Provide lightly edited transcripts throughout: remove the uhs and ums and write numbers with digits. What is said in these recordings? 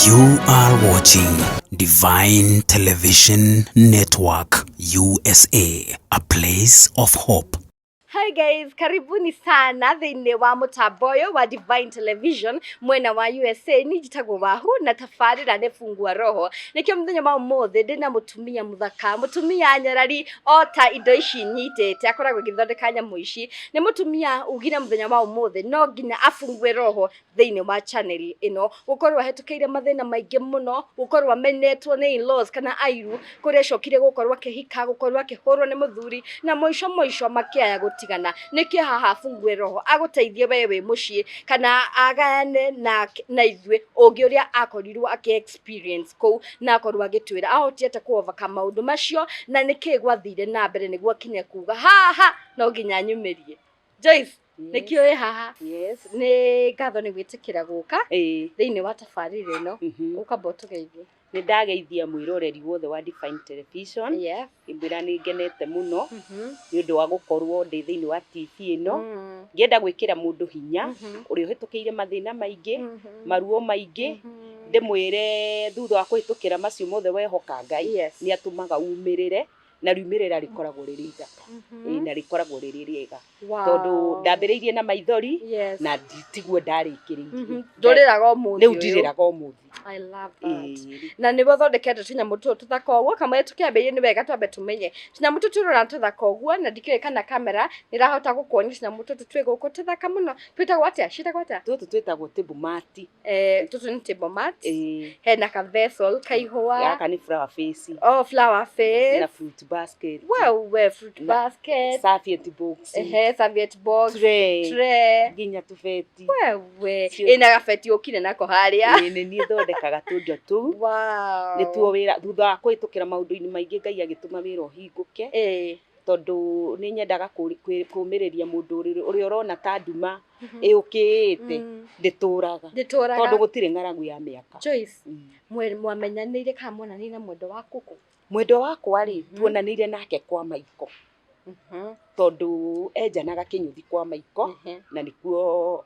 You are watching Divine Television Network USA, a place of hope. Hi guys, karibuni sana thĩinĩ wa mũtambo ũyũ wa Divine Television mwena wa USA. Niĩ njĩtagwo Wahu na tabarĩra nĩ Fungua Roho. Nĩkĩo mũthenya wa ũmũthĩ ndĩna mũtumia mũthaka, mũtumia nyarari o ta indo ici nyitĩte, akoragwo agĩthondeka nyamũ ici. Nĩ mũtumia ugire mũthenya wa ũmũthĩ no nginya afungue roho thĩinĩ wa channel ĩno, gũkorwo ahĩtũkĩire mathĩna maingĩ mũno, gũkorwo amenetwo nĩ in-laws kana airu, kũrĩa acokire gũkorwo akĩhika, gũkorwo akĩhũrwo nĩ mũthuri na mũico mũico makĩaya gũtigana. Nĩkĩo haha afungue roho agũteithie we wĩ mũciĩ kana agayane na ithuĩ ũngĩ ũrĩa akorirwo akĩ experience kũu na akorwo agĩtwĩra ahotete kũ overcome maũndũ macio na nĩkĩĩ gwathire na mbere nĩguo akinye kuga haha no nginya nyumĩrie. Joyce, nĩkĩo wĩ haha? Yes. Nĩ ngatho nĩ gwĩtĩkĩra gũka thĩinĩ wa tabarĩra ĩno. Ũkamba ũtũgeithie. Nĩ ndageithia mwĩroreri wothe wa Divine Television. Ngĩmwĩra nĩ ngenete mũno nĩ ũndũ wa gũkorwo ndĩ thĩinĩ wa TV ĩno. Ngĩenda gwĩkĩra mũndũ hinya ũrĩa ũhĩtũkĩire mathĩna maingĩ, maruo maingĩ, ndĩmwĩre thutha wa kũhĩtũkĩra macio mothe wehoka Ngai nĩ atũmaga umĩrĩre, na riumĩrĩra rĩkoragwo rĩrĩ ithaka. Ĩĩ, na rĩkoragwo rĩrĩ rĩega. Tondũ ndambĩrĩirie na maithori na tiguo ndarĩkĩrĩirie. Ndũrĩraga ũmũthĩ Rĩu ũyũ. ndirĩraga ũmũthĩ. I love that. Ĩĩ. Na nĩguo thondekete tũnyamũ tũtũ tũthaka ũguo, kamwe tũkĩambĩrĩrie nĩ wega twambe tũmenye tũnyamũ tũtũ tũrona tũthaka ũguo, na ndikĩũĩ kana kamera nĩrahota gũkuonia tũnyamũ tũtũ twĩ gũkũ tũthaka mũno. Twĩtagwo atĩa? Ciĩtagwo atĩa? Tũtũ twĩtagwo table mat. Tũtũ nĩ table mat. Ĩĩ. Hena ka vessel kaihũa. Gaka nĩ flower vase. Oh, flower vase. Na fruit basket. Wewe, fruit Na basket. Serviette box. Ehe, serviette box. Tray. Tray. Nginya tũbeti. Wewe, Cio- ĩna gabeti ũkire nako harĩa. Ĩĩ, nĩ niĩ thondekaga tũnjo tũu. Nĩtuo wĩra thutha wa kũhĩtũkĩra maũndũ-inĩ maingĩ, Ngai agĩtũma wĩra ũhingũke. Tondũ nĩ nyendaga kũũmĩrĩria mũndũ ũrĩa ũrona ta nduma ĩũkĩte, ndĩtũraga. Ndĩtũraga. Tondũ gũtirĩ ng'aragu ya mĩaka. Joyce, mwamenyanĩire kana mwonanĩire na mwendwa waku kũ? Mwendwa wakwa rĩ, tuonanĩire nake kwa Maiko. Tondũ enjanaga kĩnyũthi kwa Maiko na nĩkuo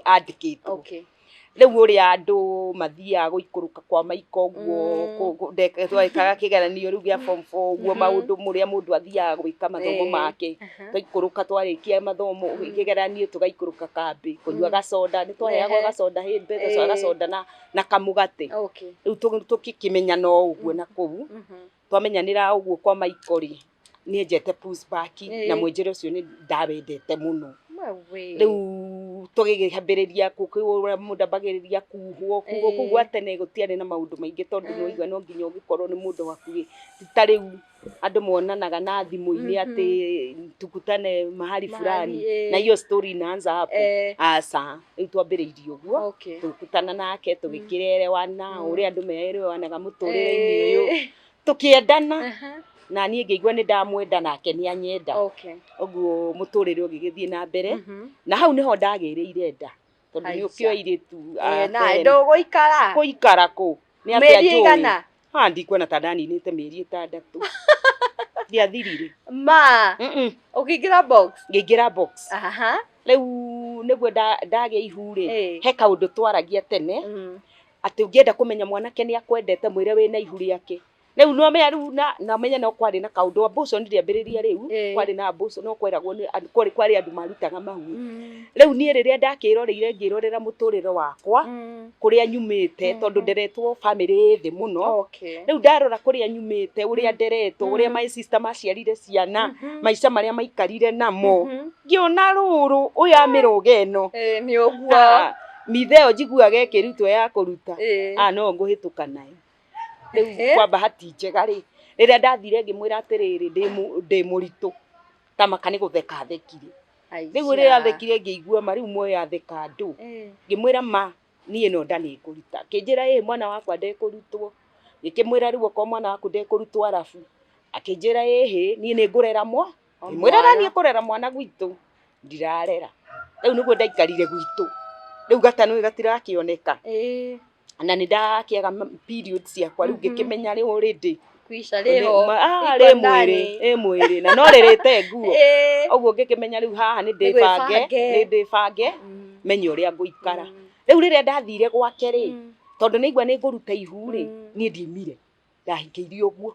andĩkĩtwo. Rĩu ũrĩa andũ mathiaga gũikũrũka kwa Maiko ũguo, twekaga kĩgeranio rĩu gĩa form 4 ũguo, maũndũ mũrĩa mũndũ athiaga gwĩka mathomo make. Twaikũrũka, twarĩkia mathomo kĩgeranio, tũgaikũrũka kambĩ kũnyua gacoda, nĩ twaheagwo gacoda hĩndĩ ĩyo, gacoda na kamũgate. Rĩu tũgĩkĩmenyana o ũguo na kũu. Twamenyanĩra ũguo kwa Maiko rĩ, nĩ enjete pushback na mwenjere ũcio nĩ ndawendete mũno. Wewe. Rĩu tũgĩkĩambĩrĩria ũrĩa mũndũ ambagĩrĩria kuhwo, kuhwo kũu gwa tene gũtiarĩ na maũndũ maingĩ, tondũ nĩ waigua no nginya ũgĩkorwo nĩ mũndũ hakuhĩ. Ti ta rĩu andũ monanaga na thimũ-inĩ atĩ tukutane mahali fulani na hiyo story inaanza hapo. Aca, rĩu twambĩrĩirie ũguo. Tũgĩkutana nake, tũgĩkĩrerewana ũrĩa andũ merewanaga mũtũrĩre-inĩ ũyũ. Tũkĩendana. Na niĩ ngĩigua nĩ ndamwenda nake nĩ anyenda. Ũguo mũtũrĩre ũgĩgĩthiĩ na mbere. Na hau nĩho ndagĩrĩire nda. Tondũ nĩ ũkĩoĩ airĩtu a Na tene. ndũgũikara. Kũikara kũ? Nĩ atĩa Mĩeri njũĩ? ĩigana? Ha, ndikuona ta ndaninĩte mĩeri 6. Ndiathirire. Ma. Ũkĩingĩra box? Ngĩingĩra box. Rĩu nĩguo ndagĩa ihu rĩ, he kaũndũ twaragia tene, atĩ ũngĩenda kũmenya mwanake nĩ akwendete, mwĩre wĩna ihu rĩake. Rĩu no menya rĩu na menye no kwarĩ na kaũndũ abortion rĩambĩrĩria rĩu, kwarĩ na abortion, no kweragwo nĩ andũ, kwarĩ andũ marutaga mahu. Rĩu niĩ rĩrĩa ndakĩroreire ngĩrorera mũtũrĩre wakwa, kũrĩa nyumĩte, tondũ nderetwo family ĩ thĩ mũno. Rĩu ndarora kũrĩa nyumĩte, ũrĩa nderetwo, ũrĩa my sister maciarire ciana, maica marĩa maikarire namo, ngĩona rũrũ ũyũ amĩrũga ĩno. Nĩ ũguo. Mitha ĩyo njiguaga ĩkĩrutwo ya kũruta. No ngũhĩtũka nayo. Rĩu kwa bahati njega rĩ, rĩrĩa ndathire ngĩmwĩra atĩrĩrĩ, ndĩ mũritũ, ta maka nĩ gũtheka athekire. Rĩu rĩrĩa athekire ngĩigua ma rĩu muoyo atheka andũ. Ngĩmwĩra ma niĩ no nda nĩ ngũruta. Akĩnjĩra ĩ mwana wakwa ndekũrutwo. Ngĩkĩmwĩra rĩu okorwo mwana waku ndekũrutwo arabu. Akĩnjĩra ĩhĩ niĩ nĩ ngũrera mwa. Ngĩmwĩra na niĩ kũrera mwana gwitũ ndirarera. Rĩu nĩguo ndaikarire gwitũ. Rĩu gatanũ gatirakĩoneka. Na nĩ ndakĩaga period ciakwa rĩu ngĩkĩmenya rĩu already. Kwisha rĩho. Rĩ Iko mwĩrĩ, ndani. ĩ mwĩrĩ na no rĩrĩte nguo. Ũguo ngĩkĩmenya rĩu haha nĩ ndĩbange, Nĩgwĩbange. nĩ ndĩbange, menye ũrĩa ngũikara. Rĩu rĩrĩa ndathire gwake rĩ, Tondũ nĩigua nĩ ngũruta ihu rĩ, niĩ ndiumire, ndahikĩirie ũguo.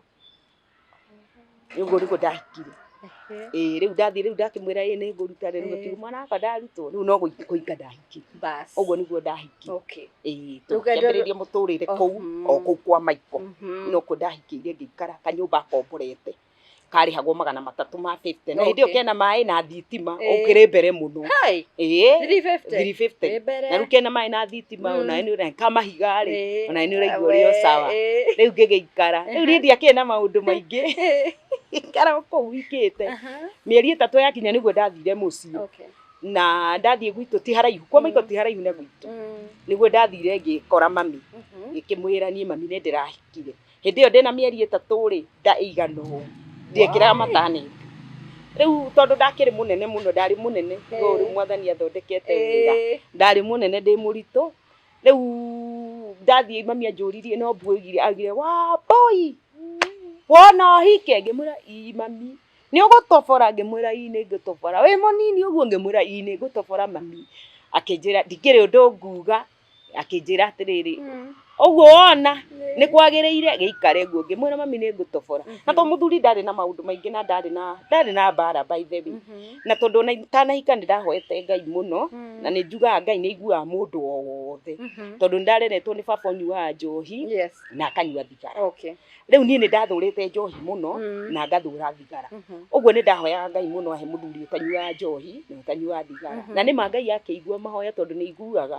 Ũguo nĩguo ndahikire. Ĩĩ rĩu ndathiĩ rĩu ndakĩmwĩra ĩĩ nĩ ngũruta rĩu akiuga mwana wakwa ndarutwo rĩu no kũhika ndahikire. Ũguo nĩguo ndahikire. Ĩĩ tũkĩambĩrĩria mũtũrĩre kũu o kũu kwa Maiko. Nokuo ndahikĩire ngĩikara kanyũmba komborete karĩhagwo 350 na hĩndĩ ĩyo kena maĩ na thitima ũkĩrĩ mbere mũno. Ĩĩ 350 na rĩu kena maĩ na thitima ona nĩ ũra kamahiga rĩ ona nĩ ũraigua ũrĩ o sawa. Rĩu ngĩgĩikara rĩu niĩ ndiakĩrĩ na maũndũ maingĩ ikara kũu hikĩte mĩeri 3 yakinya nĩguo ndathire mũciĩ. Na ndathiĩ gwitũ ti haraihu kwa Maiko ti haraihu na gwitũ nĩguo ndathire ngĩkora mami ngĩkĩmwĩra niĩ mami nĩ ndĩrahikire hĩndĩ ĩyo ndĩna mĩeri 3 rĩ nda ĩigana ũũ ndiekĩraga mataneti rĩu tondũ ndakĩrĩ mũnene mũno ndarĩ mũnene rĩu mwathani athondekete wega ndarĩ mũnene ndĩ mũritũ rĩu ndathiĩ mami anjũririe no mbuoigire augire wa boy wona ũhike ngĩmwĩra ii mami nĩ ũgũtobora ngĩmwĩra ii nĩ ngũtobora wĩ mũnini ũguo ngĩmwĩra ii nĩ ngũtobora mami akĩnjĩra ndikĩrĩ ũndũ nguga akĩnjĩra atĩrĩrĩ ũguo wona nĩ kwagĩrĩire gĩikare ũguo ngĩmwĩra mami nĩ ngũtobora na tondũ mũthuri ndarĩ na maũndũ maingĩ na ndarĩ na mbara by the way na tondũ ona itanahika nĩ ndahoete Ngai mũno na nĩ njugaga Ngai nĩ aiguaga mũndũ o wothe tondũ nĩ ndareretwo nĩ baba ũnyuaga njohi na akanyua thigara. Rĩu niĩ nĩ ndathũrĩte njohi mũno na ngathũra thigara ũguo nĩ ndahoyaga Ngai mũno ahe mũthuri ũtanyuaga njohi na ũtanyuaga thigara na nĩ ma Ngai akĩigua mahoya tondũ nĩ aiguaga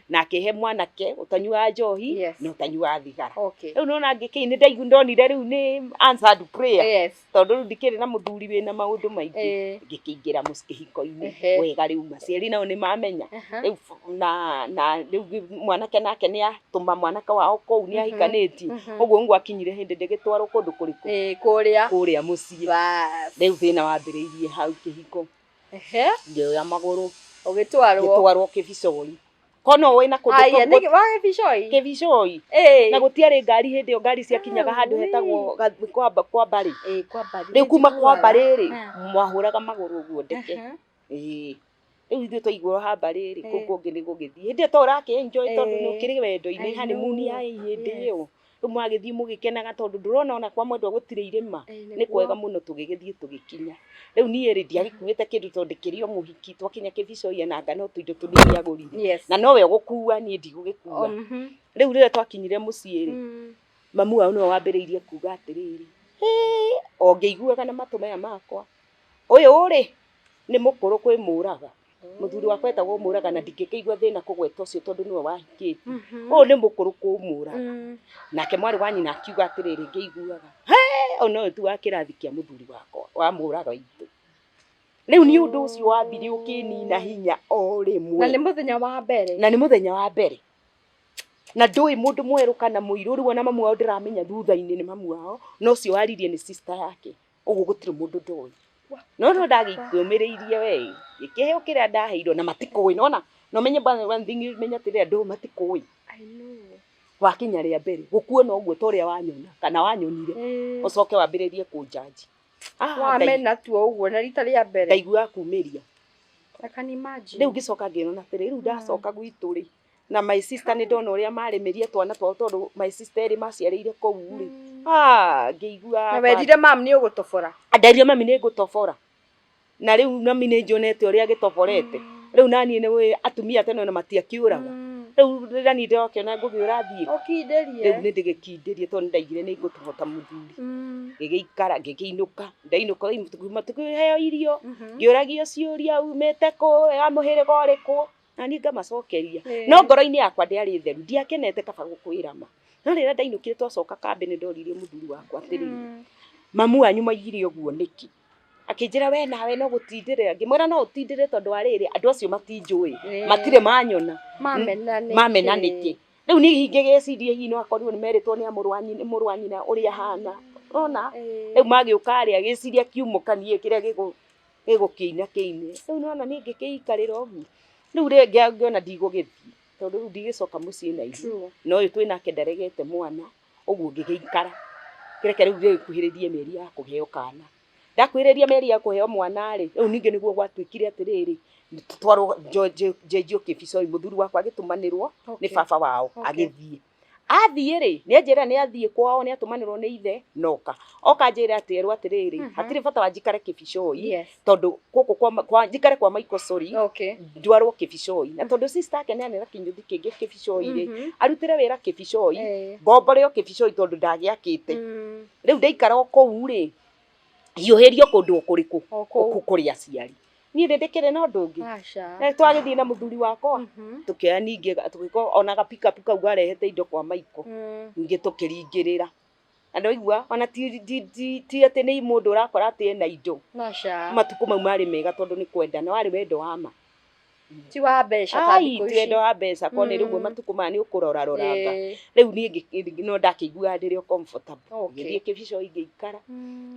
na akĩhe mwanake ũtanyuaga njohi na ũtanyuaga thigara. Rĩu nona ngĩkĩ nĩ ndaigua ndonire rĩu nĩ answered prayer tondũ rĩu ndikĩrĩ na mũthuri wĩna maũndũ maingĩ ngĩkĩingĩra kĩhiko-inĩ wega rĩu maciari nao nĩ mamenya rĩu na rĩu mwanake nake nĩ atũma mwanake wao kũu nĩ ahikanĩtie ũguo ngwakinyire hĩndĩ ndĩgĩtwarwo kũndũ kũrĩkũ kũrĩa mũciĩ rĩu thĩna wambĩrĩirie hau kĩhiko ngĩoya magũrũ ũgĩtwarwo Kĩbicoi kono wĩna kũndũ Kĩbicoi na gũtiarĩ ngari hĩndĩ ĩyo ngari ciakinyaga handũ hetagwo kwa Mbarĩ rĩu kuma kwa Mbarĩ rĩ mwahũraga magũrũ ũguo ndeke rĩu ithuĩ twaigua ha Mbarĩ rĩ kũu kũngĩ nĩ gũgĩthiĩ hĩndĩ ĩyo to ũrakĩ enjoy tondũ nĩ ũkĩrĩ wendo-inĩ honeymoon ya hĩndĩ ĩyo rĩu mwagĩthiĩ mũgĩkenaga tondũ ndũrona ona kwa mwendwa gũtirĩ irĩma nĩ kwega mũno tũgĩgĩthiĩ tũgĩkinya rĩu niĩ rĩ ndiagĩkuĩte kĩndũ tondũ ndĩkĩrĩ o mũhiki twakinya Kĩbicoi nanga no tũindo tũnini agũrire na nowe ũgũkua niĩ ndigũgĩkua rĩu rĩrĩa twakinyire mũciĩ rĩ mamu wao nĩwe wambĩrĩirie kuga atĩrĩrĩ o ngĩiguaga na matũ maya makwa ũyũ rĩ nĩ mũkũrũ kwĩ Mũraga mũthuri wakwa etagwo Mũraga na ndingĩkĩigua thĩna kũgweta ũcio tondũ nĩwe wahikĩtie ũyũ nĩ mũkũrũ kwĩ Mũraga nake mwarĩ wa nyina akiuga atĩrĩrĩ ngĩiguaga ona ũyũ tu wa kĩrathi kĩa mũthuri wakwa wa Mũraga witũ rĩu nĩ ũndũ ũcio wambire ũkĩnina hinya o rĩmwe na nĩ mũthenya wa mbere na nĩ mũthenya wa mbere na ndũĩ mũndũ mwerũ kana mũirũ rĩu ona mamu wao ndĩramenya thutha-inĩ nĩ mamu wao na ũcio waririe nĩ sister yake ũguo gũtirĩ mũndũ ndoĩ no no ndagĩkũmĩrĩirie we gĩkĩheo kĩrĩa ndaheirwo na matikũĩ nona no menye one thing menya atĩrĩrĩ andũ matikũĩ wakinya rĩa mbere gũkuona ũguo ta ũrĩa wanyona kana wanyonire ũcoke wambĩrĩrie kũnjanji wamena tu ũguo na rita rĩa mbere ndaiguaga kumĩria I can imagine rĩu ngĩcoka ngĩona atĩrĩ rĩu ndacoka gwitũ rĩ na my sister nĩ ndona ũrĩa marĩmĩrie twana twao tondũ my sister erĩ maciarĩire kũu rĩ ngĩigua na werire mam nĩ ũgũtobora nderire mami nĩ ngũtobora na rĩu mami nĩ njonete ũrĩa agĩtoborete rĩu naniĩ nĩ atumia tene ona matiakĩũraga rĩu rĩrĩa niĩ ndĩrokĩona ngũgĩũra thiĩ ũkindĩrie rĩu nĩ ndĩgĩkindĩrie tondũ nĩ ndaigire nĩ ngũtobota mũthuri ngĩgĩikara ngĩkĩinũka ndainũka tũkĩheo irio ngĩũragio ciũria umĩte kũ wa mũhĩrĩga ũrĩkũ na niĩ ngamacokeria no ngoro-inĩ yakwa ndĩarĩ theru ndiakenete kaba gũkwĩra ma no rĩrĩa ndainũkire twacoka kambĩ nĩ ndoririe mũthuri wakwa atĩrĩrĩ mamu wanyu maigire ũguo nĩkĩ akĩnjĩra we nawe no gũtindĩrĩra ngĩmwĩra no ũtindĩrĩre tondũ wa rĩrĩ andũ acio matinjũĩ matirĩ manyona mamena nĩkĩ rĩu niĩ ngĩgĩciria hihi no akorirwo nĩ merĩtwo nĩ mũrũ wa nyina ũrĩa ahana ona rĩu magĩũka rĩ agĩciria kiumũkanie kĩrĩa gĩgũkĩina kĩine rĩu nĩwona niĩ ngĩkĩikarĩra ũguo rĩu rĩngĩ ngĩona ndigũgĩthiĩ tondũ rĩu ndigĩcoka mũciĩ na ihu na ũyũ twĩ nake ndaregete mwana ũguo ngĩgĩikara kĩreke rĩu gĩgĩkuhĩrĩrie mĩeri ya kũheo kana ndakuhĩrĩria mĩeri ya kũheo mwana rĩ rĩu ningĩ nĩguo gwatuĩkire atĩrĩrĩ twarwo njenjio Kĩbicoi mũthuri wakwa agĩtũmanĩrwo nĩ baba wao agĩthiĩ Athiĩ rĩ, nĩ anjĩra nĩ athiĩ kwao, nĩ atũmanĩrwo nĩ ithe noka oka anjĩra atĩ erwo atĩrĩrĩ, hatirĩ bata wa njikare Kĩbicoi, tondũ gũkũ kwa njikare kwa Michael, sorry, ndwarwo Kĩbicoi, na tondũ sister ake nĩ arĩ na kĩnyũthi kĩngĩ Kĩbicoi rĩ, arutĩre wĩra Kĩbicoi, ngombore o Kĩbicoi tondũ ndagĩakĩte. Rĩu ndaikara o kũu rĩ, hiũhĩrio kũndũ o kũrĩkũ? O kũu. Kũrĩ aciari. Niĩ nĩ ndĩkĩrĩ na ũndũ ũngĩ. Aca. Twagĩthiĩ na mũthuri wakwa, tũkĩoya ningĩ tũgĩkorwo ona ga pick up kau garehete indo kwa Michael, ningĩ tũkĩringĩrĩra. Na ndwaigua ona ti atĩ nĩ mũndũ ũrakora atĩ ena indo. Aca. Matukũ mau marĩ mega tondũ nĩ kwendana, warĩ wendo wa ma. Ti wa mbeca ta Ai, thikũ ti ici. wendo wa mbeca, korwo nĩ rĩmwe matukũ maya nĩ ũkũroraroranga. Rĩu niĩ no ndakĩiguaga ndĩrĩ o comfortable. Ngĩthiĩ Kĩbicoi ngĩikara.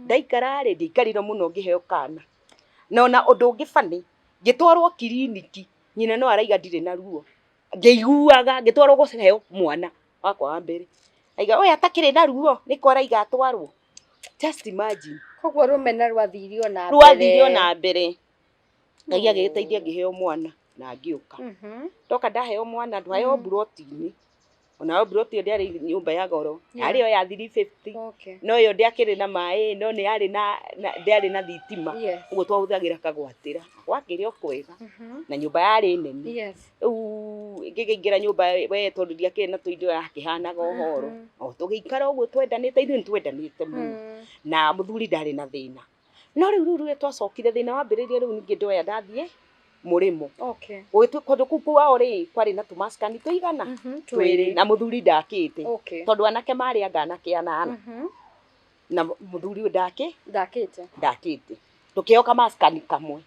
Ndaikara rĩ, ndiaikarire mũno ngĩheo kana. Na ona ũndũ ũngĩ funny, ngĩtwarwo kiriniki, nyina no araiga ndirĩ na ruo. Ngĩiguaga, ngĩtwarwo gũciheo mwana wakwa wa mbere. Aiga, ũyũ atakĩrĩ na ruo, nĩkũ araiga atwarwo. Just imagine. Koguo rũmena rwathirio na mbere. Rwathirio na mbere. Ngai agĩgĩteithia ngĩheo mwana na ngĩũka. Ndoka ndaheo mwana, ndwaheo mburoti-inĩ. Onayo mburoti ĩyo ndĩarĩ nyũmba ya goro. Yarĩ o ya 350. No ĩyo ndĩakĩrĩ na maĩ, no nĩ yarĩ na ndĩarĩ na thitima. Ũguo twahũthagĩra kagwatĩra. Gwakĩrĩ o kwega. Na nyũmba yarĩ nene. Rĩu ngĩkĩingĩra nyũmba we tondũ ndiakĩrĩ na tũindo yakĩhanaga ũhoro. O tũgĩikara ũguo twendanĩte, ithuĩ nĩ twendanĩte mũno. Na mũthuri ndarĩ na thĩna. No rĩu rĩu rĩrĩa twacokire thĩna wambĩrĩirie rĩu ningĩ ndoya ndathiĩ mũrĩmo. Gũgĩtuĩka kũndũ kũu kwao rĩ, kwarĩ na tũmacikani tũigana? Twĩrĩ. Na mũthuri ndakĩte. Tondũ anake marĩ anga anake anana. Na mũthuri ũyũ Ndakĩte. Ndakĩte. Tũkĩheo kamaskani kamwe.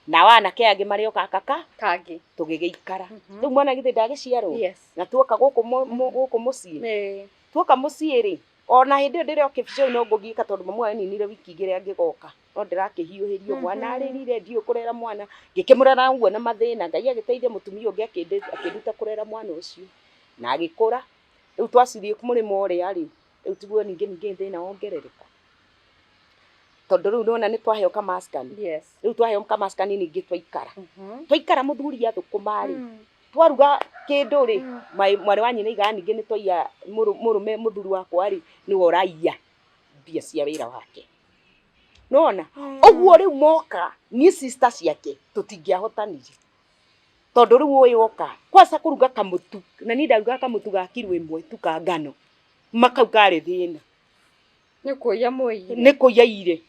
Nao anake angĩ marĩ o gaka ka Kangĩ. Tũgĩgĩikara. Rĩu mwana githĩ ndagĩciarwo? Yes. Na tuoka gũkũ gũkũ mũciĩ. Tuoka mũciĩ rĩ, ona hĩndĩ ĩyo ndĩrĩ o Kĩbicoi no ngũgiĩka tondũ mamu aninire wiki igĩrĩ angĩgoka. No ndĩrakĩhiũhĩrio mwana arĩrire ndiũĩ kũrera mwana. Ngĩkĩmũrera ũguo na mathĩna. Ngai agĩteithia mũtumia ũngĩ akĩnduta kũrera mwana ũcio. Na agĩkũra. Rĩu twacithiĩ mũrĩmo ũrĩa rĩ, rĩu tiguo ningĩ ningĩ thĩna wongerereka. Tondũ rĩu nĩwona nĩ twaheo kamaskani. Rĩu twaheo kamaskani ningĩ twaikara. Twaikara mũthuri athũkũma rĩ, twaruga kĩndũ rĩ, mwarĩ wa nyina aigaga ningĩ nĩ twaiya mũrũme mũthuri wakwa rĩ, nĩwe ũraiya mbia cia wĩra wake. Nĩwona? Ũguo rĩu moka, niĩ sister ciake tũtingĩahotanire. Tondũ rĩu ũyũ oka, kwanza kũruga kamũtu, na niĩ ndarugaga kamũtu ga kiro ĩmwe tu ka ngano, makau karĩ thĩna. Nĩ kũiya mũiyire. Nĩ kũiya ire.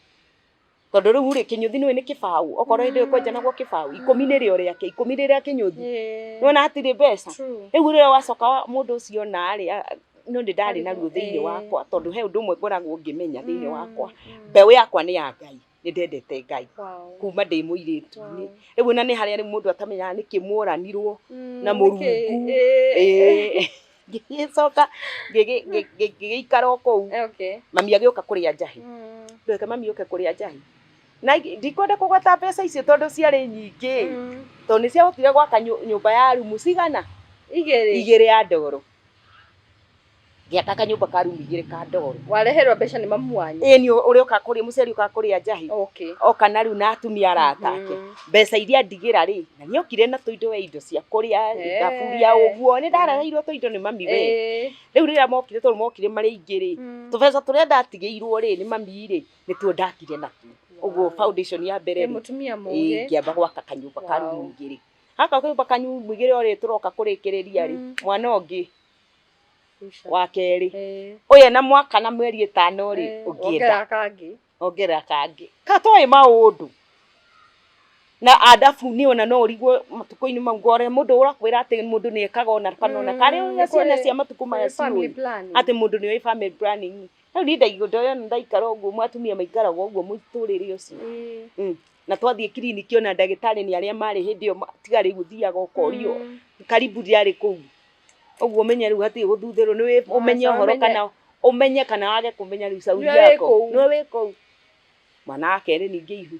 Tondũ rĩu rĩ, kĩnyũthi nĩũĩ nĩ kĩbaũ, okorwo hĩndĩ ĩyo kwenjanagwo kĩbaũ, ikũmi nĩrĩo rĩake, ikũmi nĩ rĩa kĩnyũthi. Nĩwona hatirĩ mbeca. Rĩu rĩrĩa wacoka mũndũ ũcio ona rĩ, no nĩ ndarĩ na ruo thĩinĩ wakwa, tondũ he ũndũ ũmwe ngoragwo ngĩmenya thĩinĩ wakwa. Mbeũ yakwa nĩ ya Ngai, nĩ ndendete Ngai. Kuma ndĩ mũirĩtu-inĩ. Rĩu ona nĩ harĩa rĩu mũndũ atamenyaga nĩkĩ mworanirwo na Mũrungu. Ngĩgĩcoka ngĩgĩikara o kũu. Mami agĩũka kũrĩa njahi. Ndweke mami ũke kũrĩa njahi. Na ndikwenda kũgweta mbeca icio tondũ ciarĩ nyingĩ. Tondũ nĩ ciahotire gwaka nyũmba ya rumu cigana? Igĩrĩ. Igĩrĩ ya ndoro. Ngĩaka kanyũmba ka rumu igĩrĩ ka ndoro. Wareherwo mbeca nĩ mamu wanyu? Ĩĩ, nĩ ũrĩa ũkaga kũrĩa, mũciari ũkaga kũrĩa njahi. Oka na rĩu na atumia arata ake. Mbeca iria ndigĩra rĩ, na nĩ okire na tũindo we indo cia kũrĩa, thaburia ũguo, nĩ ndareheirwo tũindo nĩ mami we. Rĩu rĩrĩa mokire tondũ mokire marĩ aingĩ rĩ, tũbeca tũrĩa ndatigĩirwo rĩ nĩ mami rĩ, nĩtuo ndakire natuo. Ũguo foundation ya mbere rĩ, Mũtumia mũgĩ. Ngĩamba gwaka kanyũmba ka rumu igĩrĩ. Gaka kanyũmba ka rumu igĩrĩ o rĩ tũroka kũrĩkĩrĩria rĩ, mwana ũngĩ wa kerĩ. Ũyũ ena mwaka na mĩeri ĩtano rĩ, ũngĩenda. Ongerera kangĩ. Ongerera kangĩ. Ka toĩ maũndũ. Na andabu niĩ ona no ũrigwo matukũ-inĩ mau ngore mũndũ ũrakwĩra atĩ mũndũ nĩ ekaga ona kana ona karĩ ũrĩa ciana cia matukũ maya Family ciũĩ. planning. Atĩ mũndũ nĩ oĩ family planning. Rĩu niĩ ndaigua ndaikara ũguo atumia maikaraga ũguo mũtũrĩre ũcio. Na twathiĩ kiriniki ona ndagĩtarĩ nĩ arĩa marĩ hĩndĩ ĩyo tiga rĩu ũthiaga ũkorio. Karibu ndiarĩ kũu. Ũguo ũmenye rĩu hatirĩ gũthuthĩrwo nĩ ũmenye ũhoro kana ũmenye kana wage kũmenya rĩu cauri yako. Nĩwe wĩ kũu. Mwana wa kerĩ ningĩ ihu.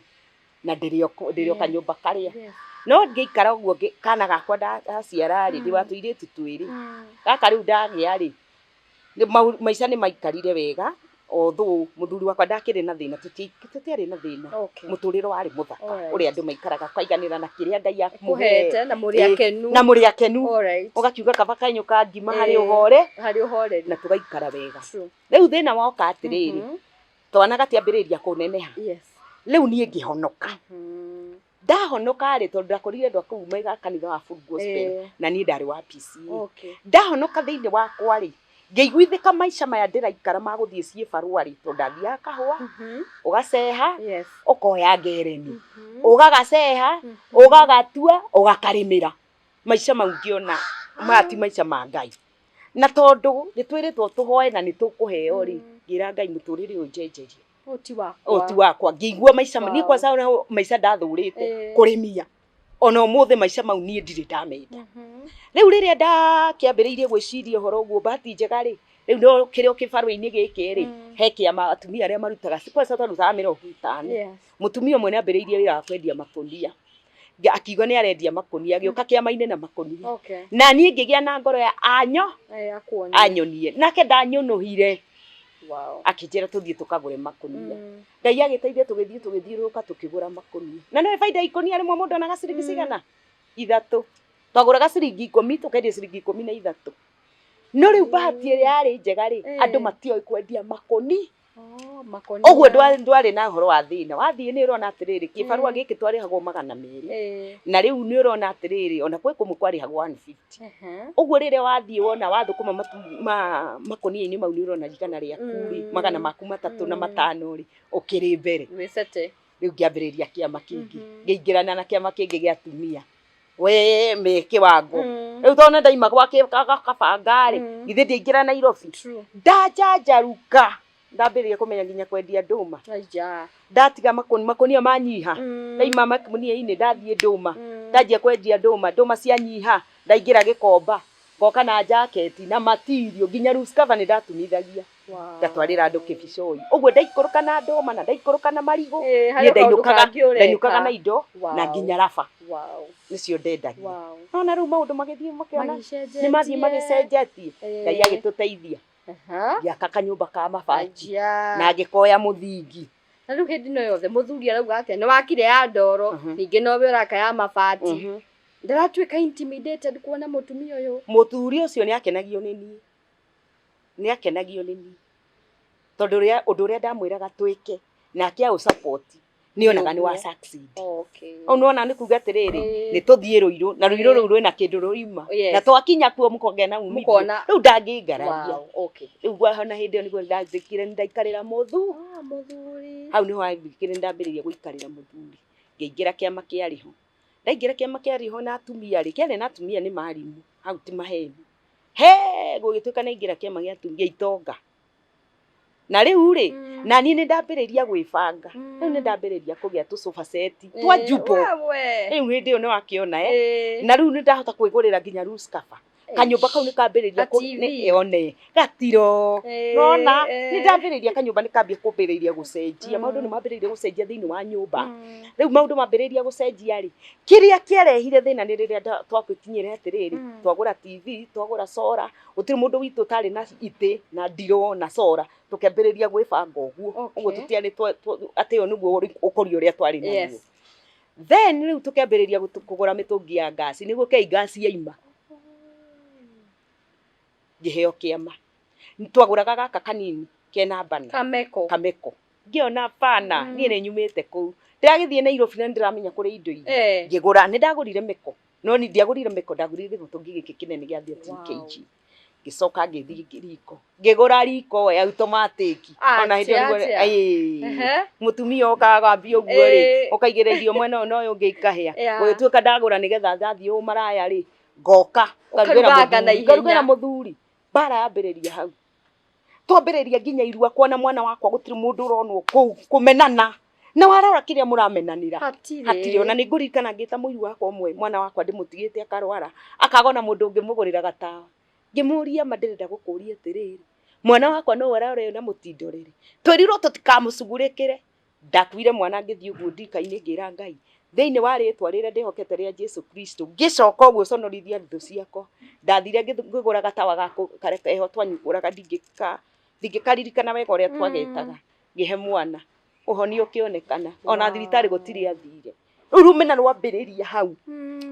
Na ndĩrĩ o kanyũmba karĩa. No ngĩikara ũguo kana gakwa ndaciara rĩ, ndĩ wa tũirĩtu twĩrĩ. Gaka rĩu ndagĩa rĩ, maica nĩ maikarire wega. Although muthuri wakwa ndakĩrĩ na thĩna, tũtiarĩ na thĩna. Mũtũrĩre warĩ mũthaka, ũrĩa andũ maikaraga kaiganĩra na kĩrĩa Ngai akũhete na mũrĩ akenu. Na mũrĩ akenu. Ũgakiuga kaba kanyũ ka ngima harĩ ũhore, harĩ ũhoreri, na tũgaikara wega. Rĩu thĩna woka atĩrĩrĩ, twana gatiambĩrĩria kũneneha. Rĩu niĩ ngĩhonoka. Ndahonoka rĩ, tondũ ndakorire andũ a kũu maiga kanitha wa Full Gospel, na niĩ ndarĩ wa PCEA. Ndahonoka thĩinĩ wakwa rĩ, ngĩiguithĩka maica maya ndĩraikara ma gũthiĩ ciĩbarũa rĩ, tondũ ndathiaga kahũa, ũgaceha, ũkoya ngereni, ũgagaceha, ũgagatua, ũgakarĩmĩra. Maica mau ngĩona maya ti maica ma Ngai. Na tondũ nĩ twĩrĩtwo tũhoe na nĩ tũkũheo rĩ, ngĩra Ngai mũtũrĩre ũyũ njenjerie. Ũyũ ti wakwa. Ũyũ ti wakwa. Ngĩigua maica, niĩ kwanza ona maica ndathũrĩte kũrĩmia. Ona ũmũthĩ maica mau niĩ ndirĩ ndamenda. Rĩu rĩrĩa ndakĩambĩrĩirie gwĩciria ũhoro ũguo, bahati njega rĩ, rĩu no kĩrĩa kĩbarũa-inĩ gĩkĩ rĩ, he kĩama atumia arĩa marutaga, kwanza twarutaga 50. Mũtumia ũmwe nĩ ambĩrĩirie wĩra wa kwendia makũnia. Akiuga nĩ arendia makũnia, agĩũka kĩama-inĩ na makũnia. Na niĩ ngĩgĩa na ngoro ya anyo, anyonie. Nake ndanyũnũhire. Akĩnjĩra tũthiĩ tũkagũre makũnia. Ngai agĩteithia tũgĩthiĩ tũgĩthiũrũrũka tũkĩgũra makũnia. Na nĩũĩ baida ya ikũnia rĩmwe mũndũ onaga ciringi cigana? 3. Twagũraga ciringi 10 tũkendia ciringi 13. No rĩu bahati ĩrĩa yarĩ njega rĩ, andũ matioĩ kwendia makũni. Ũguo ndwarĩ na ũhoro wa thĩna. Wathiĩ nĩ ũrona atĩrĩrĩ, kĩbarũa gĩkĩ twarĩhagwo 200. Na rĩu nĩ ũrona atĩrĩrĩ, ona kwĩ kũmwe kwarĩhagwo 150. Ũguo rĩrĩa wathiĩ wona wathũkũma makũnia-inĩ mau nĩ ũrona igana rĩaku rĩ, magana maku 3 na 5 rĩ, ũkĩrĩ mbere. Rĩu ngĩambĩrĩria kĩama kĩngĩ. Ngĩingĩrana na kĩama kĩngĩ gĩa atumia. We me kĩwango. Rĩu tondũ nĩ ndaima gwa kabanga rĩ, githĩ ndiaingĩra Nairobi. Ndajanjaruka. Ndambĩrĩria kũmenya nginya kwendia ndũma. Ndatiga makũnia manyiha. Ndaima makũnia-inĩ ndathiĩ ndũma. Ndanjia kwendia ndũma, ndũma cianyiha, ndaingĩra Gĩkomba, ngoka na jaketi na matirio, nginya loose cover nĩ ndatumithagia. Ngatwarĩra andũ kĩbicoi. Ũguo ndaikũrũka na ndũma na ndaikũrũka na marigũ, niĩ ndainũkaga na indo na nginya raba. Nĩcio ndendagia. Nona rĩu maũndũ magĩthiĩ makĩona nĩ mathiĩ magĩcenjetie. Ngai agĩtũteithia. Ngĩaka kanyũmba ka mabati na ngĩkoya mũthingi. Na rĩu hĩndĩ ĩno yothe mũthuri arauga atĩa? Nĩ wakire ya ndoro, ningĩ nowe ũraka ya mabati. Ndaratuĩka intimidated kuona mũtumia ũyũ. Mũthuri ũcio nĩ akenagio nĩ niĩ. Nĩ akenagio nĩ niĩ. Tondũ ũndũ ũrĩa ndamwĩraga twĩke, nake aũ support, nĩ onaga nĩ wa succeed. Ũũ nĩwona nĩ kuga atĩrĩrĩ, nĩ tũthiĩ Rũirũ, na Rũirũ rũu rwĩna kĩndũ rũima. Na twakinya kuo mũkogĩa na umithio. Rĩu ndangĩngararia. Rĩu ona hĩndĩ ĩyo nĩguo ndathĩkire nĩ ndaikarĩra mũthuri. Hau nĩho hambĩrĩirie ndambĩrĩria gũikarĩra mũthuri. Ngĩingĩra kĩama kĩarĩ ho. Ndaingĩra kĩama kĩarĩ ho na atumia rĩ, kĩarĩ na atumia nĩ marimũ, hau ti maheni. He, gũgĩtuĩka nĩaingĩra kĩama gĩa atumia itonga. Na rĩu rĩ, na niĩ nĩ ndambĩrĩria gwĩbanga. Rĩu nĩ ndambĩrĩria kũgĩa tũ sofa set twa jumbo. Rĩu hĩndĩ ĩyo nĩ wakĩona Na rĩu nĩ ndahota kwĩgũrĩra nginya loose cover. Kanyũmba kau nĩ kambĩrĩria one gatiro. Nona nĩ ndambĩrĩria kanyũmba nĩ kambia kũmbĩrĩria gũcenjia. Maũndũ nĩ mambĩrĩirie gũcenjia thĩinĩ wa nyũmba. Rĩu maũndũ mambĩrĩria gũcenjia rĩ, kĩrĩa kĩarehire thĩna nĩ rĩrĩa twagĩkinyire atĩrĩrĩ, twagũra TV, twagũra solar, gũtirĩ mũndũ witũ ũtarĩ na itĩ na ndiroo na solar, tũkĩambĩrĩria gwĩbanga ũguo. Ũguo tũtiarĩ atĩ ũyũ nĩguo ũkũria ũrĩa twarĩ naguo. Then rĩu tũkĩambĩrĩria kũgũra mĩtũngi ya ngasi, nĩguo kei ngasi yaima. Ngĩheo kĩama. Twagũraga gaka kanini kena bana. Kameko. Kameko. Ngĩona bana, niĩ nĩ nyumĩte kũu. Ndĩragĩthiĩ Nairobi na nĩndĩramenya kũrĩ indo iria. Ngĩgũra, nĩ ndagũrire meko. No ni ndiagũrire meko, ndagũrire gĩtũngi gĩkĩ kĩnene gĩa 13 kg. Ngĩcoka ngĩthiĩ riko. Ngĩgũra riko ya automatic. Ona hĩndĩ ĩyo nĩguo, mũtumia okaga agambia ũguo rĩ, ũkaigĩrĩra irio mwena ũyũ na ũyũ ũngĩ ikahĩa. Gũgĩtuĩka ndagũra nĩgetha ndathiĩ ũmaraya rĩ, ngoka ngarugĩra mũthuri. Mbara yambĩrĩria hau. Twambĩrĩria nginya irua kuona mwana wakwa gũtirĩ mũndũ ũronwo kũu kũmenana. Na warora kĩrĩa mũramenanĩra. Hatirĩ. Ona nĩ ngũririkana ngĩta mũiru wakwa ũmwe, mwana wakwa ndĩmũtigĩte akarwara, akaga ona mũndũ ũngĩmũgũrĩra gatawa. Ngĩmũria ma ndĩrenda gũkũria atĩrĩrĩ, mwana wakwa no ararora na mũtindo rĩrĩ. Twĩrirwo tũtikamũcugurĩkĩre. Ndakuire mwana ngĩthiĩ ũguo ndika-inĩ ngĩra Ngai, thĩinĩ wa rĩtwa rĩrĩa ndĩhokete rĩa Jesu Kristo, ngĩcoka ũguo conorithia thũ ciakwa. Ndathire ngĩgũra gatawa gakũ karĩa keho twanyukũraga ndingĩka Ndingĩkaririkana wega ũrĩa twagetaga. Ngĩhe mwana. Ũhonio ũkĩonekana. Ona thibitarĩ gũtirĩ athire. Rĩu rumena rwambĩrĩria hau.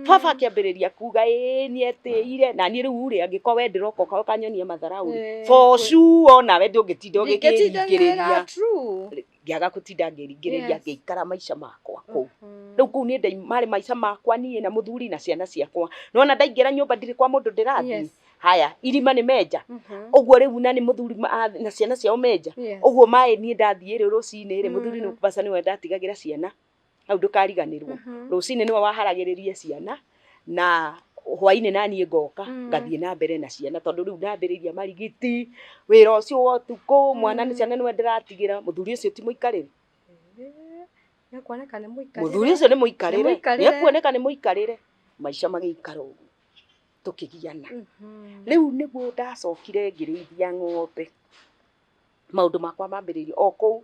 Baba akĩambĩrĩria kuga ĩĩ nĩetĩire na niĩ rĩu rĩ angĩkorwo we ndĩroka ũka ũkanyonia matharau rĩ for sure nawe ndũngĩtinda ũgĩkĩringĩrĩria. Ngĩaga gũtinda ngĩringĩrĩria ngĩikara maica makwa kũu. Rĩu kũu niĩ marĩ maica makwa niĩ na mũthuri na ciana ciakwa. Nĩwona ndaingĩra nyũmba ndirĩ kwa mũndũ ndĩrathiĩ. Haya irima nĩ menja. Ũguo rĩu na nĩ mũthuri na ciana ciao menja. Ũguo maĩ niĩ ndathiĩ rĩ rũcinĩ rĩ mũthuri nĩ baca nĩwe ndatigagĩra ciana. Hau ndũkariganĩrwo. Rũcinĩ nĩwe waharagĩrĩria ciana na hwainĩ na niĩ ngoka ngathiĩ na mbere na ciana tondũ rĩu ndambĩrĩria marigiti wĩra ũcio wa ũtukũ mwana nĩ ciana nĩwe ndĩratigĩra mũthuri ũcio ti mũikarĩre. Nĩekuoneka nĩ mũikarĩre. Mũthuri ũcio nĩ mũikarĩre. Nĩekuoneka nĩ mũikarĩre. Maica magĩikara ũguo tũkĩgiana. Rĩu nĩguo ndacokire ngĩrĩithia ng'ombe. Maũndũ makwa mambĩrĩirie o kũu.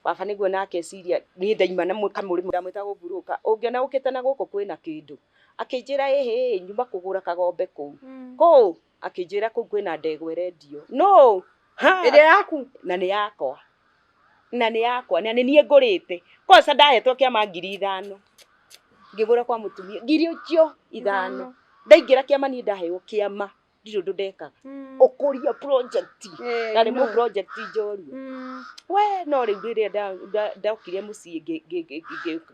Baba nĩguo nake eciria niĩ ndaima na kamũrĩmo ndamwĩtaga ũmburũka ũngĩona ũkĩte na gũkũ kwĩna kĩndũ. Akĩnjĩra ĩhĩ nyuma kũgũra kagombe kũu. Kũu akĩnjĩra kũu kwĩna ndegwa ĩrendio. No ĩrĩa yaku na nĩ yakwa. Na nĩ yakwa na nĩ niĩ ngũrĩte. Kwanza ndahetwo kĩama 5,000. Ngĩgũra kwa mũtumia 5,000. Ndaingĩra kĩama niĩ ndaheo kĩama. Ndirĩ ũndũ ndekaga. Ũkũria project. Na nĩ mũ project njorua. We no rĩu rĩrĩa ndokire mũciĩ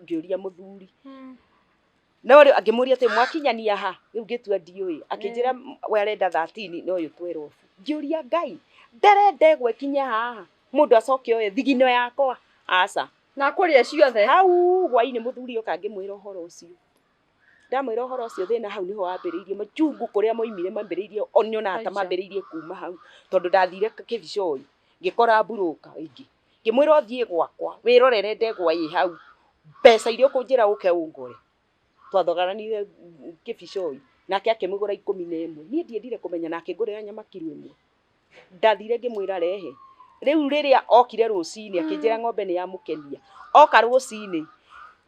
ngĩũria mũthuri. No rĩu angĩmũria atĩ mwakinyania ha rĩu ngĩtua ndiũĩ. Akĩnjĩra we arenda 13 no ũyũ 12. Ngĩũria Ngai ndarenda ĩgwe kinya haha mũndũ acoke oye thigino yakwa aca. Na kũrĩa ciothe. Hau hwainĩ mũthuri oka ngĩmwĩra ũhoro ũcio. Ndamwĩra ũhoro ũcio thĩna hau nĩho wambĩrĩirie machungu kũrĩa moimire mambĩrĩirie nyonaga ta mambĩrĩirie kuma hau tondũ ndathire Kĩbicoi ngĩkora mburũka ĩngĩ ngĩmwĩra ũthiĩ gwakwa wĩrorere ndegwa ĩ hau mbeca iria ũkũnjĩra ũke ũngore. Twathogoranire Kĩbicoi nake akĩmĩgũra 11. Niĩ ndiendire kũmenya na akĩngũrĩra nyama kiro 1. Ndathire ngĩmwĩra rehe. Rĩu rĩrĩa okire rũcinĩ akĩnjĩra ng'ombe nĩ yamũkenia. Oka rũcinĩ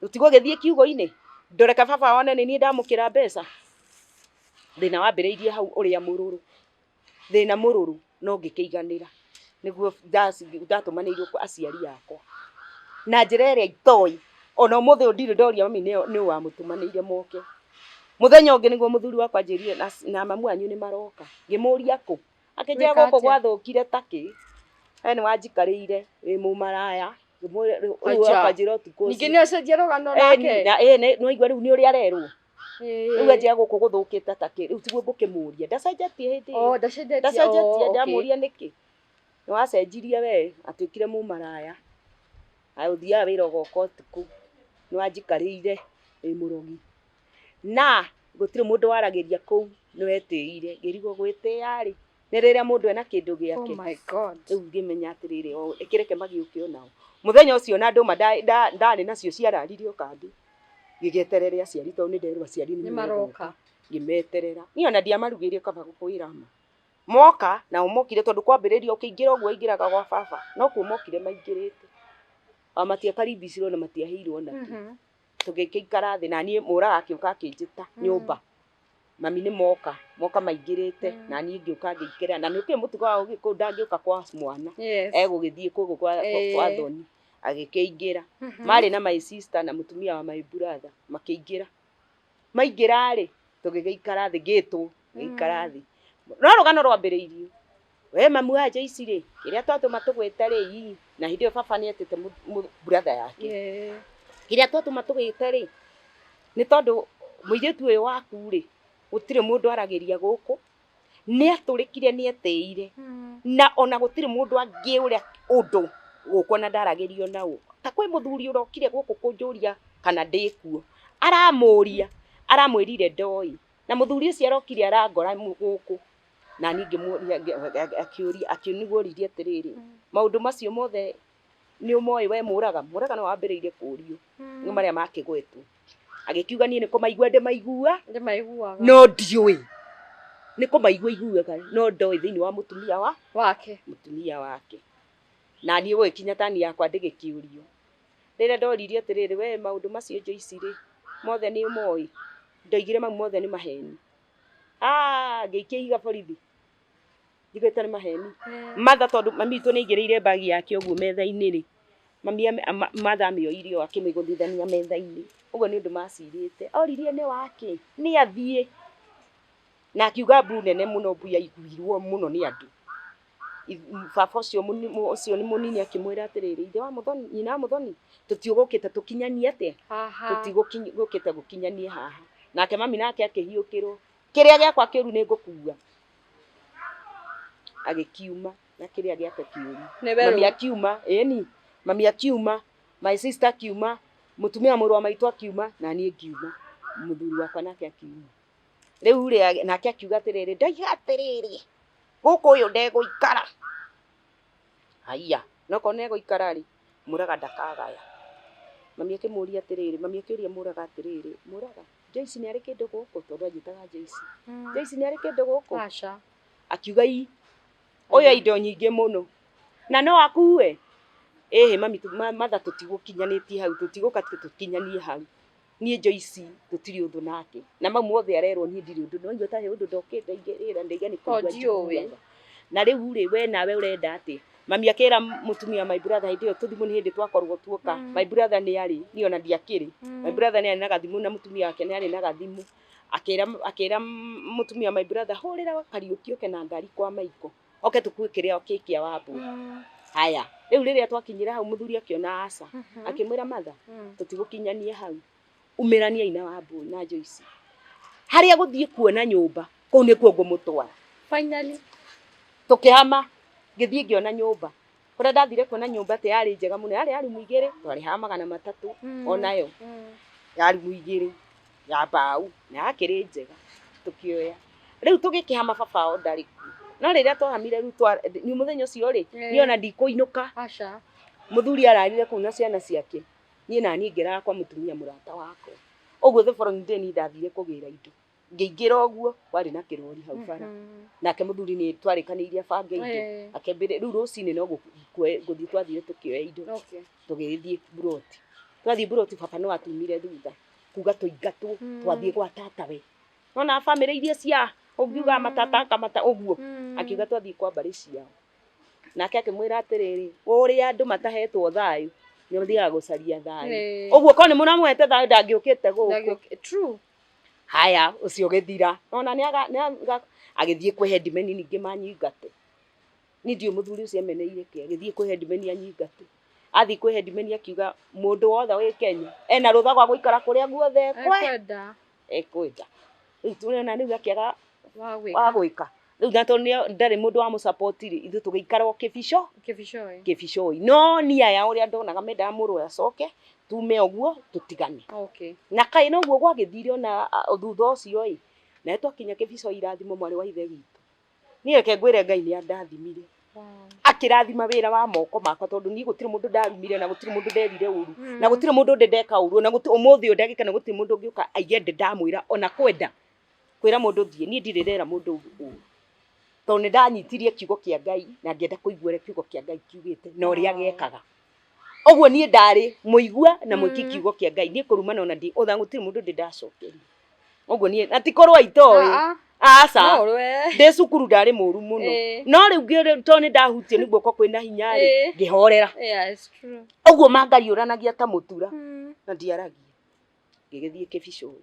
tũtigũgĩthiĩ kiugo-inĩ ndoreka baba one nĩ niĩ ndamũkĩra mbeca. Thĩna wambĩrĩirie hau ũrĩa mũrũrũ. Thĩna mũrũrũ no ngĩkĩiganĩra nĩguo ndatũmanĩirwo kwa aciari akwa na njĩra ĩrĩa itoĩ. Ona ũmũthĩ ũyũ ndirĩ ndoria mami nĩ wamũtũmanĩire moke. Mũthenya ũngĩ nĩguo mũthuri wakwa anjĩrire na mamu wanyu nĩ maroka. Ngĩmũria kũ? Akĩnjĩra gũkũ gwathũkire takĩ. We nĩ wanjikarĩire wĩ mũmaraya. Rĩu akanjĩra ũtukũ ũcio. Ningĩ nĩ acenjia rũgano nake. Nĩwaigua rĩu nĩ ũrĩa arerwo. Rĩu anjĩra gũkũ gũthũkĩte takĩ. Rĩu tiguo ngũkĩmũria. Ndacenjetie hĩndĩ ĩyo. Ndacenjetie ndamũria nĩkĩ. Nĩ wacenjirie we atuĩkire mũmaraya. Aya ũthiaga wĩra ũgoka ũtukũ. Nĩ wanjikarĩire wĩ mũrogi. Na gũtirĩ mũndũ waragĩria kũu nĩ wetĩire. Ngĩrigwo gwĩtĩĩa rĩ nĩ rĩrĩa mũndũ ena kĩndũ gĩake. Oh my God. Rĩu ngĩmenya atĩrĩrĩ o ĩkĩreke magĩũke onao. Mũthenya ũcio na ndũma ndarĩ nacio ciararire o kambĩ. Ngĩgĩeterere aciari tondũ nĩ nderwo aciari nĩ maroka. Ngĩmeterera. Niĩ ona ndiamarugĩire kaba gũkwĩra ma. Moka nao mokire tondũ kwambĩrĩria ũkĩingĩra ũguo aingĩraga gwa baba. No kuo mokire maingĩrĩte. O matiakaribicirwo na matiaheirwo ona kĩ. Tũgĩkĩikara thĩ na niĩ mũraga akĩũka akĩnjĩta nyũmba. Mami nĩ moka, moka maingĩrĩte na niĩ ngĩũka ngĩingĩra na nĩũkĩũĩ mũtugo wa Ũgĩkũyũ ndangĩũka kwa mwana. Egũgĩthiĩ kũgũ kwa thoni. Agĩkĩingĩra. Marĩ na my sister na mũtumia wa my brother makĩingĩra. Maingĩra rĩ tũgĩgĩikara thĩ ngĩtwo ngĩikara thĩ. No rũgano rwambĩrĩirio. We mamu wa Joyce rĩ kĩrĩa twatũma tũgwĩte rĩ na hĩndĩ ĩyo baba nĩetĩte brother yake. Kĩrĩa twatũma tũgwĩte rĩ nĩ tondũ mũirĩtu ũyũ waku rĩ gũtirĩ mũndũ aragĩria gũkũ. Nĩ atũrĩkire nĩ etĩire. Na ona gũtirĩ mũndũ angĩũria ũndũ gũkũ ona ndaragĩrio nao. Ta kwĩ mũthuri ũrokire gũkũ kũnjũria kana ndĩkuo. Aramũria, aramwĩrire ndoĩ. Na mũthuri ũcio arokire arangora gũkũ. Na niĩ ngĩmũria akĩũria akĩniguũririe atĩrĩrĩ maũndũ macio mothe nĩ ũmoĩ we mũraga. Mũraga no wambĩrĩirie kũũrio nĩ marĩa makĩgwetwo. Agĩkiuga niĩ nĩ kũmaigua ndĩmaigua. Ndĩmaiguaga. No ndiũĩ. Nĩ kũmaigua iguaga no ndoĩ thĩinĩ wa mũtumia wa wake. Mũtumia wake. Na niĩ gũgĩkinya tani yakwa ndĩgĩkĩũrio. Rĩrĩa ndoririe atĩrĩrĩ we maũndũ macio Joyce rĩ mothe nĩ ũmoĩ. Ndoigire mau mothe nĩ maheni. Ngĩikia ihiga borithi. Njiguĩte nĩ maheni. Matha tondũ mami witũ nĩ aigĩrĩire mbagi yake ũguo metha-inĩ rĩ, mami Matha amĩoire ũũ akĩmĩgũthithania metha-inĩ. Ũguo nĩ ũndũ macirĩte. Oririe nĩ wakĩ? Nĩ athiĩ. Na akiuga mbu nene mũno, mbu yaiguirwo mũno nĩ andũ. Baba ũcio ũcio nĩ mũnini akĩmwĩra atĩrĩrĩ, ithe wa Mũthoni, nyina wa Mũthoni, tũtiũgũkĩte tũkinyanie atĩa? Haha. Tũtigũkĩte gũkinyanie haha. Nake mami nake akĩhiũkĩrwo, kĩrĩa gĩakwa kĩũru nĩ ngũkua. Agĩkiuma na kĩrĩa gĩake kĩũru. Nĩ we Mami rĩu. akiuma, ĩni, mami akiuma, my sister akiuma, mũtumia wa mũrũ wa maitũ akiuma, na niĩ ngiuma. Mũthuri wakwa nake akiuma. Rĩu rĩ, nake akiuga atĩrĩrĩ, ndaiga atĩrĩrĩ, gũkũ ũyũ ndegũikara. Haiya, nokorwo nĩegũikara rĩ, Mũraga ndakagaya. Mami akĩmũria atĩrĩrĩ, mami akĩũria Mũraga atĩrĩrĩ, Mũraga, Joyce nĩ arĩ kĩndũ gũkũ? Tondũ anjĩtaga Joyce. Joyce nĩ arĩ kĩndũ gũkũ? Aca. Akiuga ii, ũyũ e indo nyingĩ mũno. Na no akue? Ĩhĩ mami, matha tũtigũkinyanĩtie hau, tũtigũka tũkinyanie hau. Niĩ Joyce tũtirĩ ũthũ nake. Na mau mothe arerwo niĩ ndirĩ ũndũ. No igua ta he ũndũ ndokĩte ndaigerĩra ndaiga nĩ kũigua ndiũĩ. njiguaga. Na rĩu rĩ, we nawe ũrenda atĩa? Mami akĩra mũtumia my brother hĩndĩ ĩyo tũthimũ nĩ hĩndĩ twakorwo tuoka. My brother nĩ arĩ, niĩ ona ndiakĩrĩ. My brother nĩ arĩ na gathimũ na mũtumia wake nĩ arĩ na gathimũ. Akĩra akĩra mũtumia my brother hũrĩra Kariũki oke na ngari kwa Maiko. Oke tũkue kĩrĩa kĩ kĩa Wambũi. Haya, rĩu rĩrĩa twakinyire hau mũthuri akĩona aca. Akĩmwĩra matha, tũtigũkinyania hau. Umĩraniai na Wambũi na Joyce. Harĩa gũthiĩ kuona nyũmba, kũu nĩkuo ngũmũtwara. Finally. Tũkĩhama, ngĩthiĩ ngĩona nyũmba. Kũrĩa ndathire kuona nyũmba atĩ yarĩ njega mũno, yarĩ ya rumu igĩrĩ, twarĩhaga 300 onayo. Ya rumu igĩrĩ, ya mbaũ, na yakĩrĩ njega, tũkĩoya. Rĩu tũgĩkĩhama baba wao ndarĩ kuo. No rĩrĩa twahamire rĩu nĩ mũthenya ũcio rĩ, niĩ ona ndikũinũka. Aca. Mũthuri ararire kũu na ciana ciake. Niĩ na niĩ ngĩrara kwa mũtumia mũrata wakwa. Ũguo the following day niĩ ndathire kũgĩra indo. Ngĩingĩra ũguo, kwarĩ na kĩrori hau bara. Nake mũthuri nĩ twarĩkanĩirie abange indo. Akĩambĩrĩria, rĩu rũcinĩ no gũthiĩ twathire tũkĩoya indo. Tũgĩgĩthiĩ mburoti. Twathiĩ mburoti baba no atumire thutha. Kuga tũingatwo, twathiĩ gwa tatawe. Nona bamĩrĩ iria cia ũngiuga matata akamata ũguo. Akiuga twathiĩ kwa mbarĩ ciao. Nake akĩmwĩra atĩrĩrĩ, ũrĩa andũ matahetwo thayũ, nĩ ũthiaga gũcaria thayũ. Ũguo korwo nĩ mũramũhete thayũ ndangĩũkĩte gũkũ. True. Haya, ũcio ũgĩthira. Ona nĩ agĩthiĩ kwĩ headman ningĩ manyingate. Niĩ ndiũĩ mũthuri ũcio emeneire kĩ, agĩthiĩ kwĩ headman anyingate. Athiĩ kwĩ headman akiuga mũndũ wothe wĩ Kenya ena rũtha rwa gũikara kũrĩa guothe Ekwenda. ekwenda. Rĩu tũrona rĩu akĩaga Wa gwĩka. wa gwĩka. Rĩu na tondũ ndarĩ mũndũ wa mũsupport rĩ, ithuĩ tũgĩikara o kĩbico. Kĩbicoi. Kĩbicoi. No niĩ aya ũrĩa ndonaga mendaga mũrũ acoke, tume ũguo tũtigane. Okay. Na kaĩ noguo gwagĩthire ona thutha ũcio ĩ, na twakinya kĩbicoi irathimo mwarĩ wa ithe witũ. Niĩ reke ngwĩre Ngai nĩ andathimire. Akĩrathima wĩra wa moko makwa tondũ niĩ gũtirĩ mũndũ ndarumire na gũtirĩ mũndũ nderire ũru na gũtirĩ mũndũ ndĩ ndeka ũru na gũtirĩ ũmũthĩ ũyũ ndagĩka na gũtirĩ mũndũ ũngĩũka aige ndĩ ndamwĩra ona kwenda kwĩra mũndũ thiĩ niĩ ndirĩ ndera mũndũ ũru tondũ nĩ ndanyitirie kiugo kĩa Ngai na ngĩenda kũigua ũrĩa kiugo kĩa Ngai kiugĩte na ũrĩa gĩekaga. Ũguo niĩ ndarĩ mũigua na mwĩki kiugo kĩa Ngai niĩ kũrumana ona ndi ona gũtirĩ mũndũ ndĩ ndacokeria. Ũguo niĩ na ti kũrũa itoĩ. Aca. No ũrũe. Ndĩ cukuru ndarĩ mũru mũno. No rĩu tondũ nĩ ndahutio nĩ guoko kwĩna hinya rĩ, ngĩhorera. Yeah, it's true. Ũguo mangariũranagia ta mũtura na ndiaragia. Ngĩgĩthiĩ kĩbicoi.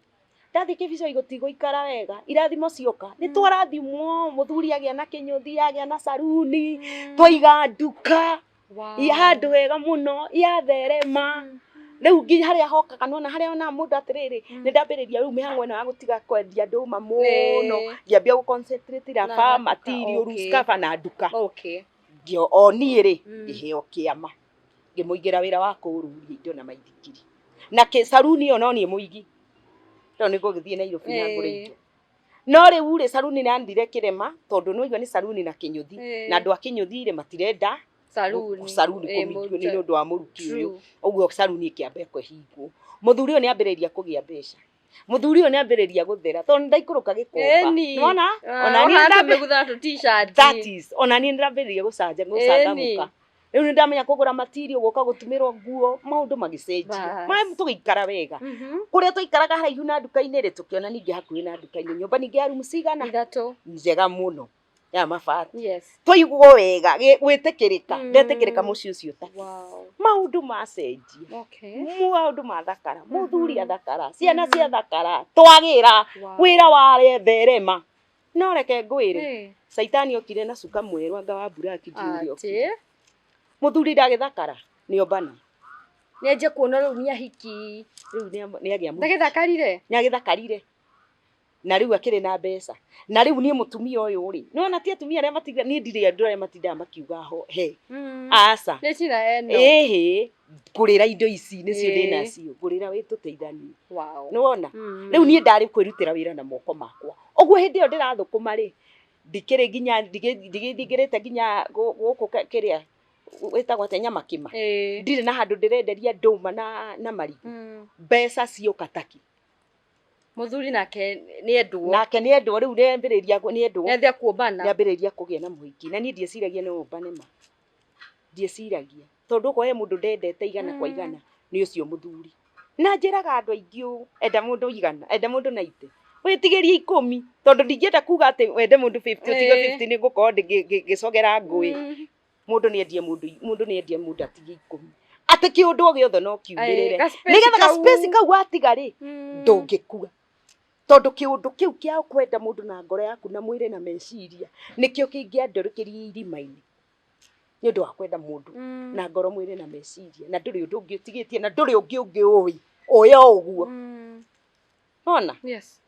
Ndathiĩ kĩbicoi gũtigũikara wega. Irathimo cioka. Nĩ twarathimwo, mũthuri agĩa na kĩnyũthi, agĩa na saruni, twaiga nduka. Handũ hega mũno, yatherema. Rĩu nginya harĩa hokaga nona harĩa ona mũndũ atĩrĩrĩ, nĩ ndambĩrĩria rĩu mĩhang'o ĩno ya gũtiga kwendia ndũma mũno. Ngĩambia gũ concentrate na farm material, scafa na nduka. Okay. O niĩ rĩ, ngĩheo kĩama. Ngĩmũigĩra wĩra wa kũũruria indo na maithikiri. Na saruni ĩyo no niĩ mũigi. Tondũ nĩ ngũgĩthiĩ Nairobi na ngũre indo. No rĩu rĩ, saruni nĩ kĩrema tondũ nĩ waigua nĩ saruni na kĩnyũthi. Na andũ a kĩnyũthi rĩ matirenda Saruni. Saruni kũmĩkio nĩ ũndũ wa mũruki ũyũ. Ũguo saruni ĩkĩamba kũhingwo. Mũthuri ũyũ nĩ ambĩrĩria kũgĩa mbeca. Mũthuri ũyũ nĩ ambĩrĩria gũthera tondũ nĩ ndaikũrũka gĩkomba. Nĩwona? Ona niĩ ndambĩrĩria That is, ona niĩ nĩndambĩrĩria gũcanjamũka. Rĩu nĩ ndamenya kũgũra material gũka gũtumĩrwo nguo, maũndũ magĩcenjia. Maĩ tũgĩikara wega. Kũrĩa twaikaraga haraihu na nduka-inĩ rĩ, tũkĩona ningĩ hakuhĩ na nduka-inĩ. Nyũmba ningĩ ya rumu cigana? Ithatũ. Njega mũno. Ya mabati. Yes. Twaiguo wega gwĩtĩkĩrĩka. Ndetĩkĩrĩka mũciĩ ũcio ta maũndũ macenjia. Maũndũ mathakara, mũthuri athakara, ciana ciathakara, twagĩra wĩra waretherema. No reke ngwĩre, caitani okire na cuka mwerũ anga wa buraki ndiũĩ ũrĩa okire. Atĩ Mũthuri ndagĩthakara nĩombana. Nĩanjia kuona rĩu nĩ ahiki. Rĩu nĩagĩa mũhiki. Ndagĩthakarire. Nĩagĩthakarire. Na rĩu akĩrĩ na mbeca. Na rĩu niĩ mũtumia ũyũ rĩ, nĩwona ti atumia arĩa matinda, niĩ ndirĩ andũ arĩa matindaga makiuga ho he. Aca. Nĩ cira ĩno. Ĩhĩ, ngũrĩra indo ici nĩcio ndĩnacio, ngũrĩra wĩ tũteithanie. Nĩwona? Rĩu niĩ ndarĩ kwĩrutĩra wĩra na moko makwa. Ũguo hĩndĩ ĩyo ndĩrathũkũma rĩ, ndikĩrĩ nginya ndigĩthingĩrĩte nginya gũkũ kĩrĩa wĩtagwo atĩa Nyamakĩma. Ndirĩ na handũ ndĩrenderia ndũma na marigũ. Mbeca cioka taki. Mũthuri nake nĩendwo. Nake nĩendwo rĩu nĩambĩrĩria nĩendwo. Nĩambia kuombana. Nĩambĩrĩria kũgĩa na mũhiki. Na niĩ ndieciragia no ombane ma. Ndieciragia. Tondũ okorwo he mũndũ ndendete igana kwa igana nĩ ũcio mũthuri. Na njĩraga andũ aingĩ ũũ, enda mũndũ igana, enda mũndũ 90. Wĩtigĩrie 10, tondũ ndingĩenda kuga atĩ wende mũndũ 50, ũtige 50 nĩ ngũkorwo ngĩcogera ngũĩ. Mũndũ nĩendie mũndũ, mũndũ nĩendie mũndũ atigie 10. Atĩ kĩũndũ o gĩothe no kiumĩrĩre. Nĩgetha ga space kau watiga rĩ, ndũngĩkua. Tondũ kĩũndũ kĩu kĩa kwenda mũndũ na ngoro yaku na mwĩrĩ na meciria nĩkĩo kĩngĩandũrũkĩria irima-inĩ. Nĩ ũndũ wa kwenda mũndũ na ngoro, mwĩrĩ na meciria, na ndũrĩ ũndũ ũngĩ ũtigĩtie, na ndũrĩ ũngĩ ũngĩ ũĩ ũĩ o ũguo. Nona? Yes.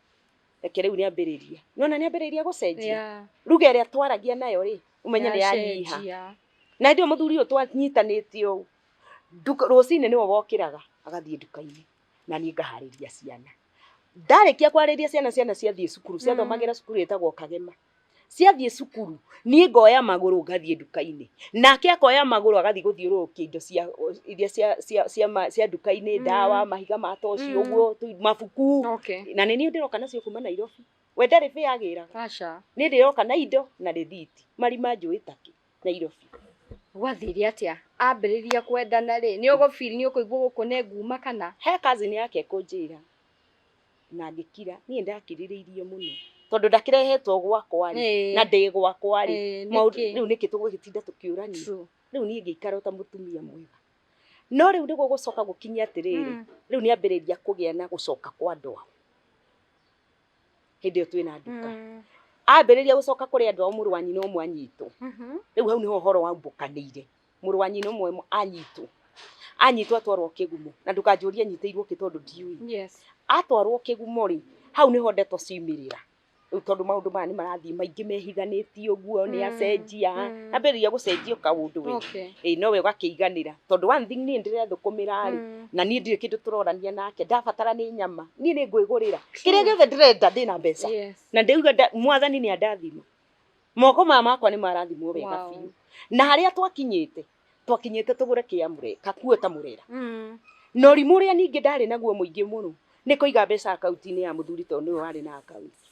Reke rĩu nĩambĩrĩria. Nona nĩambĩrĩria gũcenjia. Ruga ĩrĩa twaragia nayo rĩ, ũmenye nĩ yanyiha. Na hĩndĩ ĩyo mũthuri ũyũ twanyitanĩte ũũ, rũcinĩ nĩwe wokĩraga agathiĩ nduka-inĩ na niĩ ngaharĩria ciana. Ndarĩkia kwarĩria ciana, ciana ciathiĩ cukuru, ciathomagĩra cukuru ĩtagwo Kagema. Ciathiĩ cukuru, niĩ ngoya magũrũ ngathiĩ nduka-inĩ. Nake akoya magũrũ agathiĩ gũthiũrũrũkia indo cia iria cia nduka-inĩ, ndawa, mahiga ma toci, ũguo, mabuku. Na nĩ niĩ ndĩroka nacio kuma Nairobi. We ndarĩ bĩ agĩraga. Aca. Niĩ ndĩroka na indo na rĩthiti. Marima njũĩ takĩ Nairobi. Gwathire atĩa? Ambĩrĩria kwendana rĩ, nĩ ũgũ feel nĩ ũkũigua gũkũ nĩ nguma kana? He cousin yake kũnjĩra na ngĩkira, niĩ ndakirĩrĩirie mũno tondũ ndakĩrehetwo gwakwa rĩ, na ndĩ gwakwa rĩ, rĩu nĩkĩ tũgũgĩtinda tũkĩũrania? Rĩu niĩ ngĩikara ta mũtumia mwega. No rĩu nĩguo gũcoka gũkinya atĩrĩrĩ, rĩu nĩambĩrĩria kũgĩa na gũcoka kwa andũ ao. Hĩndĩ ĩyo twĩna nduka. Ambĩrĩria gũcoka kũrĩ andũ ao, mũrũ wa nyina ũmwe anyitwo. Rĩu hau nĩho ũhoro waumbũkanĩire. Mũrũ wa nyina ũmwe anyitwo. Anyitwo atwarwo kĩgumo. Na ndũkanjũrie anyitĩirwo kĩ tondũ ndiũĩ. Atwarwo kĩgumo rĩ, hau nĩho ndeto ciumĩrĩra. Rĩu tondũ maũndũ maya nĩ marathiĩ maingĩ mehithanĩtie ũguo, nĩ acenjia. Ambĩrĩria gũcenjia kaũndũ we. Ĩĩ nowe ũgakĩiganĩra. Tondũ one thing niĩ ndĩrethũkũmĩra rĩ, na niĩ ndirĩ kĩndũ tũrorania nake, ndabatara nĩ nyama, niĩ nĩ ngwĩgũrĩra. Kĩrĩa gĩothe ndĩrenda ndĩna mbeca. Na ndĩuga mwathani nĩ andathima. Moko maya makwa nĩ marathimwo wega biũ. Na harĩa twakinyĩte, twakinyĩte tũgũre kĩa kakuo ta mũrera. Na ũrimũ ũrĩa ningĩ ndarĩ naguo mũingĩ mũno, nĩ kũiga mbeca akaunti-inĩ ya mũthuri tondũ nĩwe warĩ na akaunti.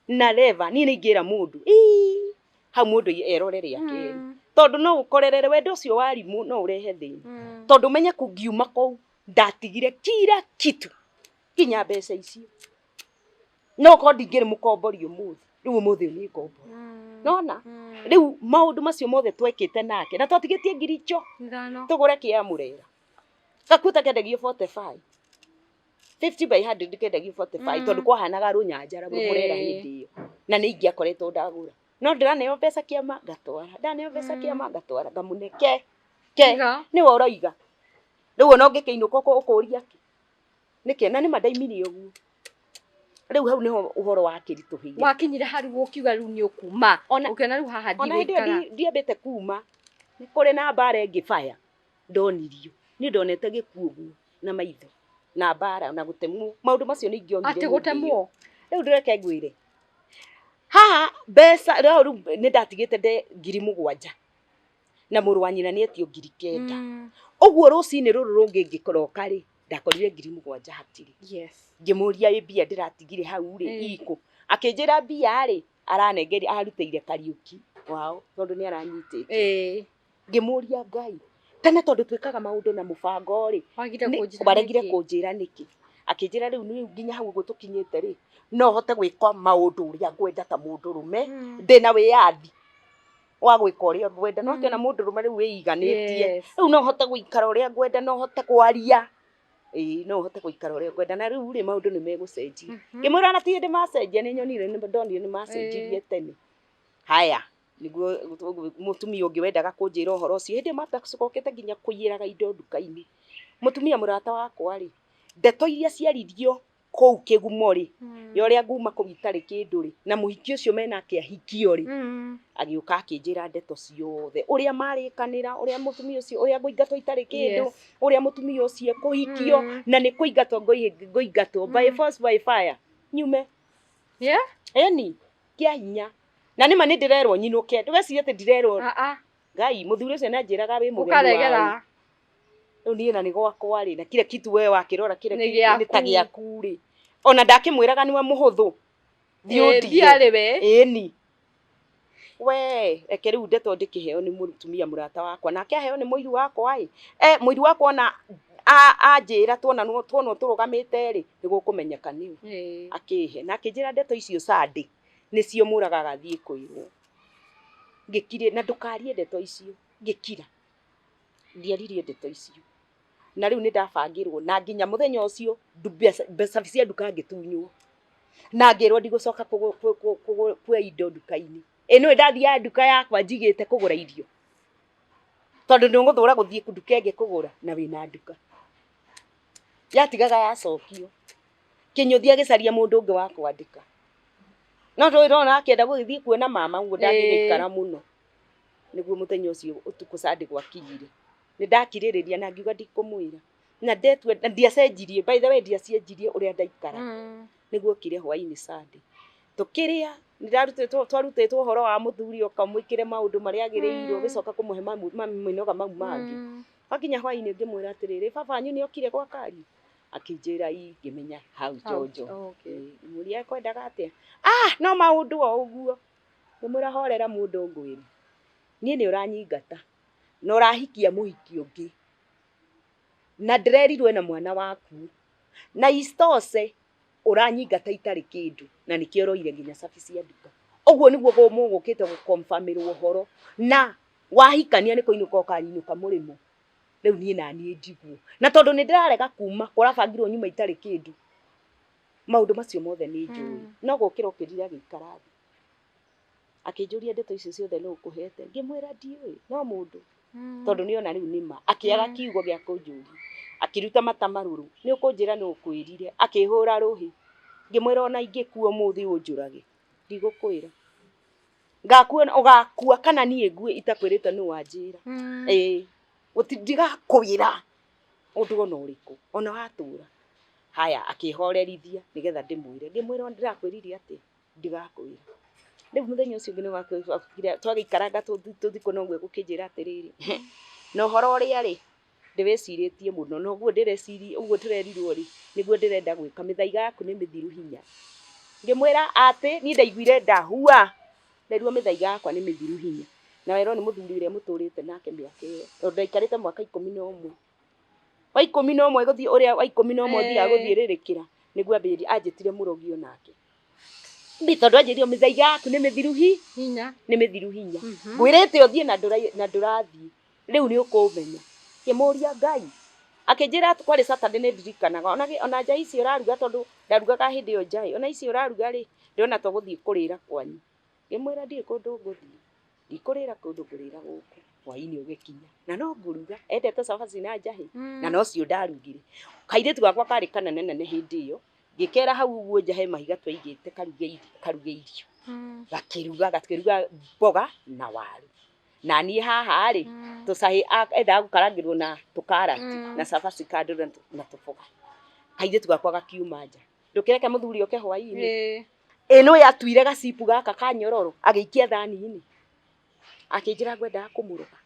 Na reva, niĩ nĩ ingĩra mũndũ, ii, hau mũndũ erore rĩa kerĩ. Tondũ no ũkorerere wendo ũcio wa rimũ no ũrehe thĩna. Tondũ ũmenye kũngiuma kũu, ndatigire kila kitu, nginya mbeca icio. No korwo ndingĩrĩ mũkombori ũmũthĩ, rĩu ũmũthĩ ũyũ nĩ ngombori. Nona? Rĩu maũndũ macio mothe twekĩte nake, na twatigĩtie ngiri icio, tũgũre kĩa mũrera. Gakuo ta kendagio 45. 50 by 100 kendagio 45, tondũ kwahanaga rũnyanjara mũrera hĩndĩ ĩyo. Na nĩ ingĩakoretwo ndagũra. No ndĩraneo mbeca kĩama ngatwara, ndaneo mbeca kĩama ngatwara, ngamũne ke ke nĩwe ũroiga. Rĩu ona ũngĩkĩinũka ũkũria kĩ? Nĩkĩ? Na nĩma ndaimire ũguo. Rĩu hau nĩho ũhoro wakĩritũhĩire. Wakinyire hau ũkiuga rĩu nĩ ũkuma. Ũkĩona rĩu haha Ona hĩndĩ ĩyo ndiambĩte kuma, nĩ kũrĩ na mbara ĩngĩ baya ndonirio. Niĩ ndonete gĩkuũ ũguo na maitho, na mbara na gũtemwo. Maũndũ macio nĩ ingĩonire. Atĩ gũtemwo? Rĩu ndĩreke ngwĩre. Haha mbeca rĩu nĩ ndatigĩte nde 7,000. Na mũrũ wa nyina nĩ etio 9,000. Ũguo rũcinĩ rũrũ rũngĩ ngĩkoroka rĩ, ndakorire 7,000 hatirĩ. Ngĩmũria ĩ mbia ndĩratigire hau rĩ, ikũ. Akĩnjĩra mbia rĩ, aranengeria arutĩire Kariũki wao tondũ nĩ aranyitĩte. Ngĩmũria Ngai, tene tondũ twĩkaga maũndũ na mũbango rĩ, waregire kũnjĩra nĩkĩ? Akĩnjĩra rĩu nĩ nginya hau ũguo tũkinyĩte rĩ, no hote gwĩka maũndũ ũrĩa ngwenda ta mũndũrũme, ndĩna wĩyathi. Wa gwĩka ũrĩa ngwenda no akĩona mũndũrũme rĩu wĩiganĩtie. Rĩu no hote gũikara ũrĩa ngwenda, no hote kwaria, ĩĩ, no hote gũikara ũrĩa ngwenda. Na rĩu rĩ, maũndũ nĩ megũcenjia. Ngĩmwĩra na ti hĩndĩ macenjia, nĩ nyonire, nĩ ndonire nĩ macenjirie tene. Haya, nĩguo mũtumia ũngĩ wendaga kũnjĩra ũhoro ũcio hĩndĩ ĩyo matacokete nginya kũiyĩraga indo nduka-inĩ. Mũtumia mũrata wakwa rĩ, ndeto iria ciaririo kũu kĩgumo rĩ, ya ũrĩa nguma kũu itarĩ kĩndũ rĩ, na mũhiki ũcio menake ahikio rĩ, agĩũka akĩnjĩra ndeto ciothe, ũrĩa marĩkanĩra, ũrĩa mũtumia ũcio, ũrĩa ngũingatwo itarĩ kĩndũ, ũrĩa mũtumia ũcio ekũhikio, na nĩ kũingatwo ngũingatwo by force by fire nyume. Ĩni kĩa hinya, na nĩma nĩ ndĩrerwo nyinũke, ndũgecirie atĩ ndirerwo. Ah, ah. Ngai, mũthuri ũcio nĩanjĩraga wĩ mũgeni waũ. Ũkaregera. Rĩu niĩ na nĩ gwakwa rĩ, na kila kitu we wakĩrora kila Nĩ kitu nĩ ta gĩaku. gĩaku rĩ, ona ndakĩmwĩraga nĩwe mũhũthũ, thiĩ ũndige. Thiĩ arĩ we. Ĩni we, reke rĩu ndeto ndĩkĩheo nĩ mũtumia mũrata wakwa, nake aheo nĩ mũiru wakwa ĩ, mũiru wakwa ona anjĩra tuonanwo tuonwo tũrũgamĩte rĩ, nĩ gũkũmenyeka nĩũ. Akĩhe na akĩnjĩra ndeto icio Sunday nĩcio mũragaga athiĩ kwĩrwo. Ngĩkire na ndũkarie ndeto icio, ngĩkira, ndiaririe ndeto icio. Na rĩu nĩ ndabangĩrwo na nginya mũthenya ũcio mbeca cia nduka ngĩtunywo, na ngĩrwo ndigũcoka kuoya indo nduka-inĩ. Ĩ nĩũĩ ndathiaga nduka yakwa njigĩte kũgũra irio, tondũ nĩũgũthũra gũthiĩ nduka ĩngĩ kũgũra na wĩna nduka. Yatigaga yacokio. Kĩnyũthi agĩcaria mũndũ ũngĩ wa kwandĩka. No ndũĩ ndona akĩenda gũgĩthiĩ kuona mama ũguo ndangĩgĩikara mũno. Nĩguo mũthenya ũcio ũtukũ Sunday gwakinyire. Nĩ ndakirĩrĩria na ngiuga ndikũmwĩra. Na ndetua, na ndiacenjirie, by the way ndiacenjirie ũrĩa ndaikara. Nĩguo okire hwainĩ Sunday. Tũkĩrĩa, nĩndarutĩtwo, twarutĩtwo ũhoro wa mũthuri ũkamwĩkĩre maũndũ marĩa agĩrĩirwo, ũgĩcoka kũmũhe mĩnoga mau mangĩ. Wakinya hwainĩ ngĩmwĩra atĩrĩrĩ, baba wanyu nĩ okire gwa kari? Akĩnjĩra ii, ngĩmenya hau njonjo. Ngĩmũria ekwendaga atĩa? Ah, no maũndũ o ũguo. Ngĩmwĩra horera mũndũ ngwĩre. Niĩ nĩ ũranyingata na ũrahikia mũhiki ũngĩ, na ndĩrerirwo ena mwana waku, na isitoshe ũranyingata itarĩ kĩndũ, na nĩkĩo ũroire nginya cabi cia nduka. Ũguo nĩguo mũgũkĩte gũconfirmĩrwo ũhoro, na wahikania nĩ kũinũka ũkainũka mũrĩmo. Rĩu niĩ naniĩ ndigwo, na tondũ nĩ ndĩrarega kuma kũrabangirwo nyuma itarĩ kĩndũ, maũndũ macio mothe nĩ njũĩ. No gũkĩra okĩrire agĩikara thĩ, akĩnjũria ndeto icio ciothe nũ ũkũhete, ngĩmwĩra ndiũĩ, no mũndũ, tondũ nĩona rĩu nĩma. Akĩaga kiugo gĩa kũnjũria, akĩruta mata marũrũ, nĩ ũkũnjĩra nũ ũkwĩrire, akĩhũra rũhĩ. Ngĩmwĩra ona ingĩkua ũmũthĩ ũnjũrage, ndigũkwĩra. Ngakua, ũgakua kana niĩ ngue itakwĩrĩte nũ wanjĩra. Ĩĩ, ndigakwĩra ũndũ ona ũrĩkũ, ona watũra. Haya, akĩhorerithia nĩgetha ndĩmwĩre. Ngĩmwĩra ndĩrakwĩrire atĩa, ndigakwĩra. Rĩu mũthenya ũcio ũngĩ nĩwakire, twagĩikaranga tũthikũ noguo egũkĩnjĩra atĩrĩrĩ, na ũhoro ũrĩa rĩ, ndĩwĩcirĩtie mũno, na ũguo ndĩreciria, ũguo ndĩrerirwo rĩ, nĩguo ndĩrenda gwĩka, mĩthaiga yaku nĩ mĩthiru hinya. Ngĩmwĩra atĩ niĩ ndaiguire ndahua, nderirwo mĩthaiga yakwa nĩ mĩthiru hinya. Na werwo nĩ mũthuri ũrĩa mũtũrĩte nake mĩaka ĩyo, tondũ ndaikarĩte mwaka 11. Wa 11 gũthiĩ, ũrĩa wa 11 ũthiaga gũthiĩrĩrĩkĩra, nĩguo ambĩrĩrie, anjĩtire mũrogi onake. Mbi tondũ anjĩrire mĩthaiga yaku nĩ mĩthiru hinya, nĩ mĩthiru hinya. Ngwĩrĩte ũthiĩ na ndũrathiĩ, rĩu nĩ ũkũmenya. Ngĩmũria Ngai, akĩnjĩra kwarĩ Saturday nĩ ndirikanaga, ona njahi ici ũraruga, tondũ ndarugaga hĩndĩ ĩyo njahi, ona ici ũraruga rĩ, ndĩrona tũgũthiĩ kũrĩra kwanyu. Ngĩmwĩra ndirĩ kũndũ ngũthiĩ, ndikũrĩra kũndũ, ngũrĩra gũkũ. Hwainĩ ũgĩkinya, na no ngũruga, endete cabaci na njahi, na nocio ndarugire. Kairĩtu gakwa karĩ kanene nene hĩndĩ ĩyo, ngĩkera hau ũguo nja he mahiga twaigĩte karuge irio. Gakĩruga, gakĩruga mboga na waru. Na niĩ haha rĩ, tũcai endaga gũkarangĩrwo na tũkarati, na cabaci kando na tũboga. Kairĩtu gakwa gakiuma nja. Ndũkĩreke mũthuri oke hwainĩ. Ĩ nĩwe atuire gacibu gaka ka nyororo, agĩikia thani-inĩ. Akĩnjĩra ngwendaga kũmũroga.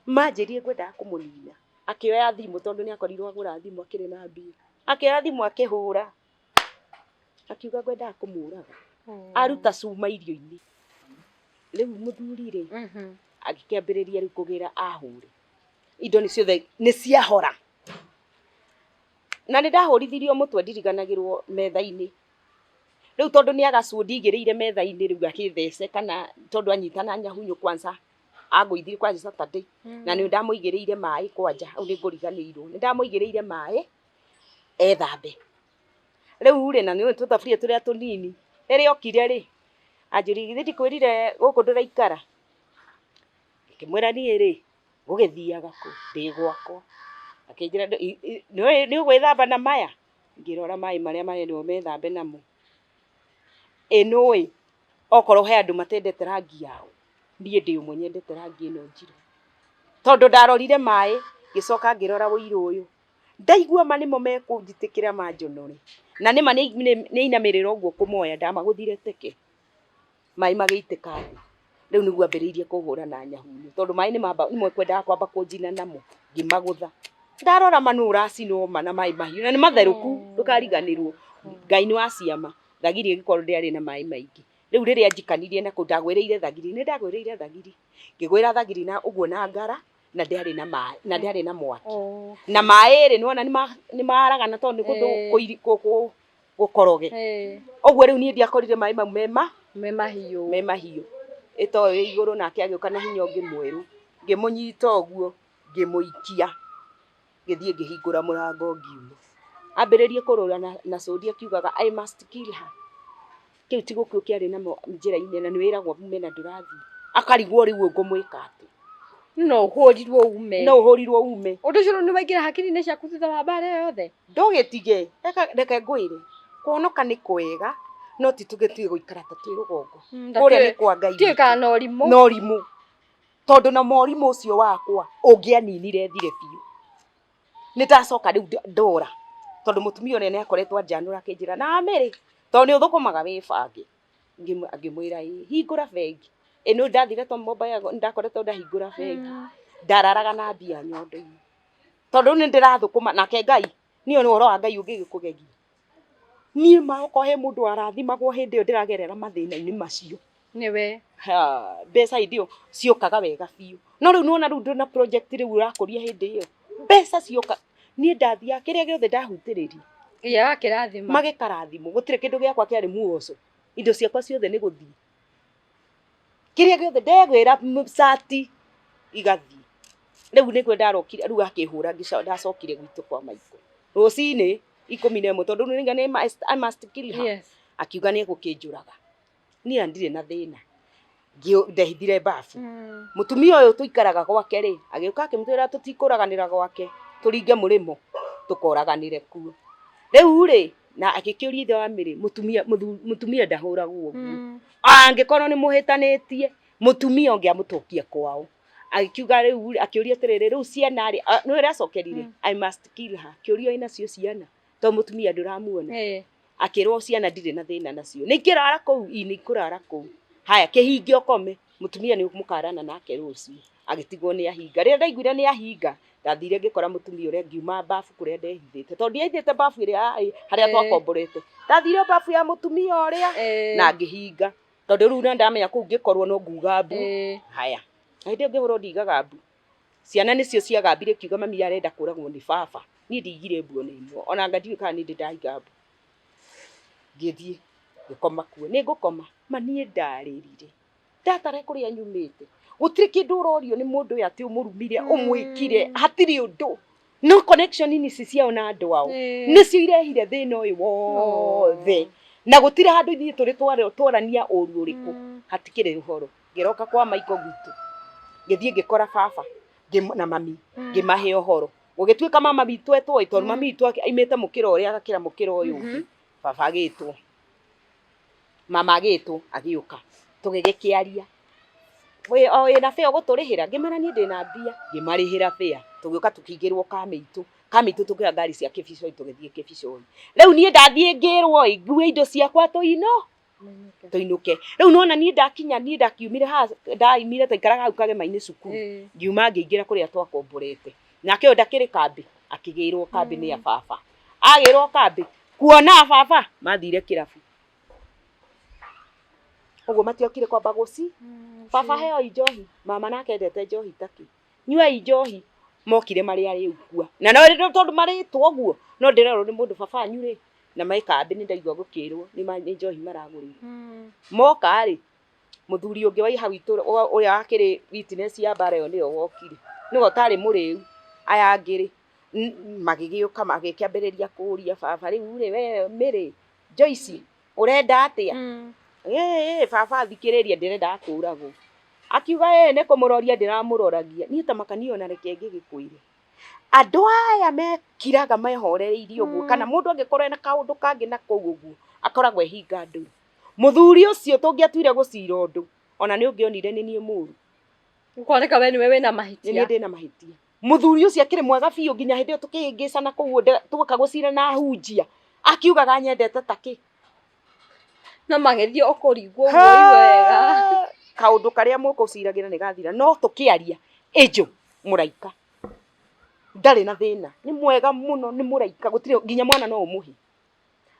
Manjĩrire ngwendaga kũmũnina. Akĩoya thimũ tondũ nĩ akorirwo agũra thimũ akĩrĩ na mbia. Akĩoya thimũ akĩhũra. Akiuga ngwendaga kũmũraga. Aruta cuma irio-inĩ. Rĩu mũthuri rĩ, agĩkĩambĩrĩria rĩu kũgĩra ahũre. Indo nĩ ciothe nĩ ciahora. Na nĩ ndahũrithirio mũtwe ndiriganagĩrwo metha-inĩ. Rĩu tondũ nĩ agacũ ndigĩrĩire metha-inĩ rĩu agĩthece kana tondũ anyitana nyahunyu kwanza angũithirie kwanja Saturday na nĩ ndamũigĩrĩire maĩ kwanja hau nĩ ngũriganĩirwo nĩ ndamũigĩrĩire maĩ ethambe. Rĩu rĩ na nĩ ũĩ tũthaburia tũrĩa tũnini rĩrĩa okire rĩ anjũria githĩ ndikwĩrire gũkũ ndũraikara. Ngĩmwĩra niĩ rĩ ngũgĩthiaga kũ ndĩ gwakwa. Akĩnjĩra nĩ ũgwĩthamba na maya. Ngĩrora maĩ marĩa marendwo methambe namo. Ĩ nũĩ okorwo he andũ matendete rangi yao niĩ ndĩ ũmwe nyendete rangi ĩno njirũ. Tondũ ndarorire maĩ ngĩcoka ngĩrora ũirũ ũyũ ndaigua ma nĩmo mekũnjitĩkĩra manjonore. Na nĩma nĩ inamĩrĩra ũguo kũmoya ndamagũthire teke maĩ magĩitĩka thĩ. Rĩu nĩguo ambĩrĩirie kũhũra na nyahunyu tondũ maĩ nĩmo kwendaga kwamba kũnjina namo ngĩmagũtha. Ndarora ma nũ ũracinwo ma na maĩ mahiũ na nĩ matherũku ndũkariganĩrwo. Ngai nĩ wa ciama thagiri ĩgĩkorwo ndĩarĩ na maĩ maingĩ. Rĩu rĩrĩa njikanirie na kũu ndagwĩrĩire thagiri nĩ ndagwĩrĩire thagiri ngĩgwĩra thagiri na ũguo na ngara na ndĩarĩ na maĩ na ndĩarĩ na mwaki. Na maĩ rĩ nĩwona nĩ maragana tondũ nĩ kũndũ gũkoroge. Ũguo rĩu niĩ ndiakorire maĩ mau mema me mahiũ. Me mahiũ. Ĩtoĩ ĩ igũrũ nake agĩũka na hinya ũngĩ mwerũ. Ngĩmũnyita ũguo ngĩmũikia ngĩthiĩ ngĩhingũra mũrango ngiuma. Ambĩrĩrie kũrũra na cũndi akiugaga I must kill her. Kĩu ti gũkũ kĩarĩ namo njĩra-inĩ na nĩ wĩragwo ume na ndũrathiĩ. Akarigwo rĩu ngũmwĩka atĩa. No ũhũrirwo ume. No ũhũrirwo ume. Ũndũ ũcio nĩ waingĩra hakiri-inĩ ciaku thutha wa mbara ĩyo yothe? Ndũgĩtige, reke ngwĩre. Kũhonoka nĩ kwega no ti tũgĩtige gũikara ta twĩ rũgongo. Kũrĩa nĩ kwa Ngai. Tiũĩ kana no ũrimũ. No ũrimũ. Tondũ na morimũ ũcio wakwa ũngĩaninire thire biũ. Nĩ ndacoka rĩu ndora tondũ mũtumia ũrĩa nĩ akoretwo anjanũra akĩnjĩra na Mary tondũ nĩ ũthũkũmaga wĩbange. Ngĩmwĩra ĩ hingũra bengi. Ĩ nĩ ndathire to mobile ndakoretwo ndahingũra bengi. Ndararaga na mbia nyondo-inĩ. Tondũ rĩu nĩ ndĩrathũkũma nake Ngai niĩ nĩ ũhoro wa Ngai ũngĩgĩkũgegia. Niĩ ma okorwo he mũndũ warathimagwo hĩndĩ ĩyo ndĩragerera mathĩna-inĩ macio. Nĩwe. Mbeca hĩndĩ ĩyo ciokaga wega biũ. No rĩu nĩwona rĩu ndĩna project rĩu ũrakũria hĩndĩ ĩyo. Mbeca cioka niĩ ndathiaga kĩrĩa gĩothe ndahutĩrĩria. Ya kĩrathimo. Magĩkarathimwo gũtirĩ kĩndũ gĩakwa kĩarĩ muoco. Indo ciakwa ciothe nĩ gũthiĩ. Kĩrĩa gĩothe ndegwĩra cati igathiĩ. Rĩu nĩguo ndarokire rĩu akĩhũra ndacokire gwitũ kwa maitũ. Rũcinĩ 11 tondũ nĩ nĩ I must kill her. Yes. Akiuga nĩ egũkĩnjũraga. Niĩ ndirĩ na thĩna. Ndehithire babu. Mũtumia ũyũ tũikaraga gwake rĩ agĩũka akĩmwĩra tũtikũraganĩra gwake tũringe mũrĩmo tũkoraganĩre kuo. Rĩu rĩ na agĩkĩũria ithe wa Mary mũtumia ndahũragwo ũguo. Angĩkorwo nĩ mũhĩtanĩtie mũtumia ũngĩ amũtokia kwao. Agĩkiuga rĩu akĩũria atĩrĩrĩ rĩu ciana rĩ nĩ ũrĩa acokerire I must kill her. Kĩũria ĩna cio ciana tondũ mũtumia ndũramuona. Akĩrwo ciana ndirĩ na thĩna nacio. Nĩ ingĩrara kũu? Ĩ nĩ ikũrara kũu. Haya kĩhinge ũkome mũtumia nĩ mũkarana nake rũciũ. Agĩtigwo nĩ ahinga. Rĩrĩa ndaiguire nĩ ahinga ndathire ngĩkora mũtumia ũrĩa ngiuma babu kũrĩa ndehithĩte tondũ ndiehithĩte babu ĩrĩa yarĩ harĩa twakomborete. Ndathire babu ya mũtumia ũrĩa na ngĩhinga tondũ rĩu nĩ ndamenya kũu ngĩkorwo no nguga mbu. Haya hĩndĩ ĩyo ngĩhũrwo ndigaga mbu. Ciana nĩcio ciagambire kiuga mami arenda kũragwo nĩ baba. Niĩ ndiigire mbu ona ĩmwe ona anga ndiũĩ kana nĩ ndĩ ndaiga mbu. Ngĩthiĩ ngĩkoma kuo. Nĩ ngũkoma ma niĩ ndarĩrire. Ndatara kũrĩa nyumĩte. Gũtirĩ kĩndũ ũrorio nĩ mũndũ ũyũ atĩ ũmũrumire ũmwĩkire hatirĩ ũndũ. No connection ici ciao na andũ ao nĩcio irehire thĩna ũyũ wothe. Na gũtirĩ handũ ithuĩ tũrĩ twarania ũru ũrĩkũ. Hatikĩrĩ ũhoro. Ngĩroka kwa maiko gwitũ. Ngĩthiĩ ngĩkora baba na mami ngĩmahe ũhoro. Gũgĩtuĩka mama witũ etwo ĩ tondũ mami witũ aimĩte mũkĩra ũrĩa agakĩra mũkĩra ũyũ ũngĩ. Baba agĩtwo. Mama agĩtwo agĩũka. Tũgĩgĩkĩaria. O wĩna bĩa ũgũtũrĩhĩra? Ngĩmera niĩ ndĩna mbia. Ngĩmarĩhĩra bĩa. Tũgĩũka tũkĩingĩrwo kamĩitũ. Kamĩitũ tũkĩoya ngari cia Kĩbicoi tũgĩthiĩ Kĩbicoi. Rĩu niĩ ndathiĩ ngĩrwo ĩ ngue indo ciakwa tũinũke. Rĩu nĩwona niĩ ndakinya niĩ ndakiumire haha ndaimire twaikaraga hau Kagema-inĩ cukuru. Ngiuma ngĩingĩra kũrĩa twakomborete. Nake ũyũ ndakĩrĩ kambĩ akĩgĩrwo kambĩ nĩ baba. Agĩrwo kambĩ kuona baba mathire kĩrabu. Ũguo matiokire kwamba gũci. Baba heo njohi mama nake endete njohi takĩ. Nyuai njohi mokire marĩ arĩu kua. Na no tondũ marĩtwo ũguo no ndĩrerwo nĩ mũndũ baba anyu rĩ Na mekambĩ nĩ ndaigua gũkĩrwo nĩ njohi maragũrĩirwo. Moka rĩ, mũthuri ũngĩ wa hau itũra ũrĩa wakĩrĩ witness ya mbara ĩyo nĩwe wokire. Nĩwe ũtarĩ mũrĩu. Aya angĩ rĩ, magĩgĩũka magĩkĩambĩrĩria kũũria baba, rĩu rĩ we Mary, Joyce, ũrenda atĩa? Ĩĩ baba thikĩrĩria, ndĩrendaga kũragwo. Akiuga ĩĩ nĩ kũmũroria ndĩramũroragia. Niĩ ta makania ona reke ngĩgĩkwĩre. Andũ aya mekiraga mehorereirie ũguo, kana mũndũ angĩkorwo ena kaũndũ kangĩ na kũu ũguo, akoragwo ehinga ndũru. Mũthuri ũcio tũngĩatuire gũcira ũndũ, ona nĩ ũngĩonire nĩ niĩ mũru. Ũkoneka we nĩwe wĩna Nĩ mahĩtia. niĩ ndĩna mahĩtia. Mũthuri ũcio akĩrĩ mwega biũ nginya hĩndĩ ĩyo tũkĩhĩngĩcana kũu twoka gũcira na ahunjia. Akiugaga nyendete ta kĩ. No magĩthiĩ ũkũringwo ũguo wega. Kaũndũ karĩa mũkũciragĩra nĩ gathira, no tũkĩaria Angel mũraika ndarĩ na thĩna, nĩ mwega mũno, nĩ mũraika, gũtirĩ nginya mwana no ũmũhe.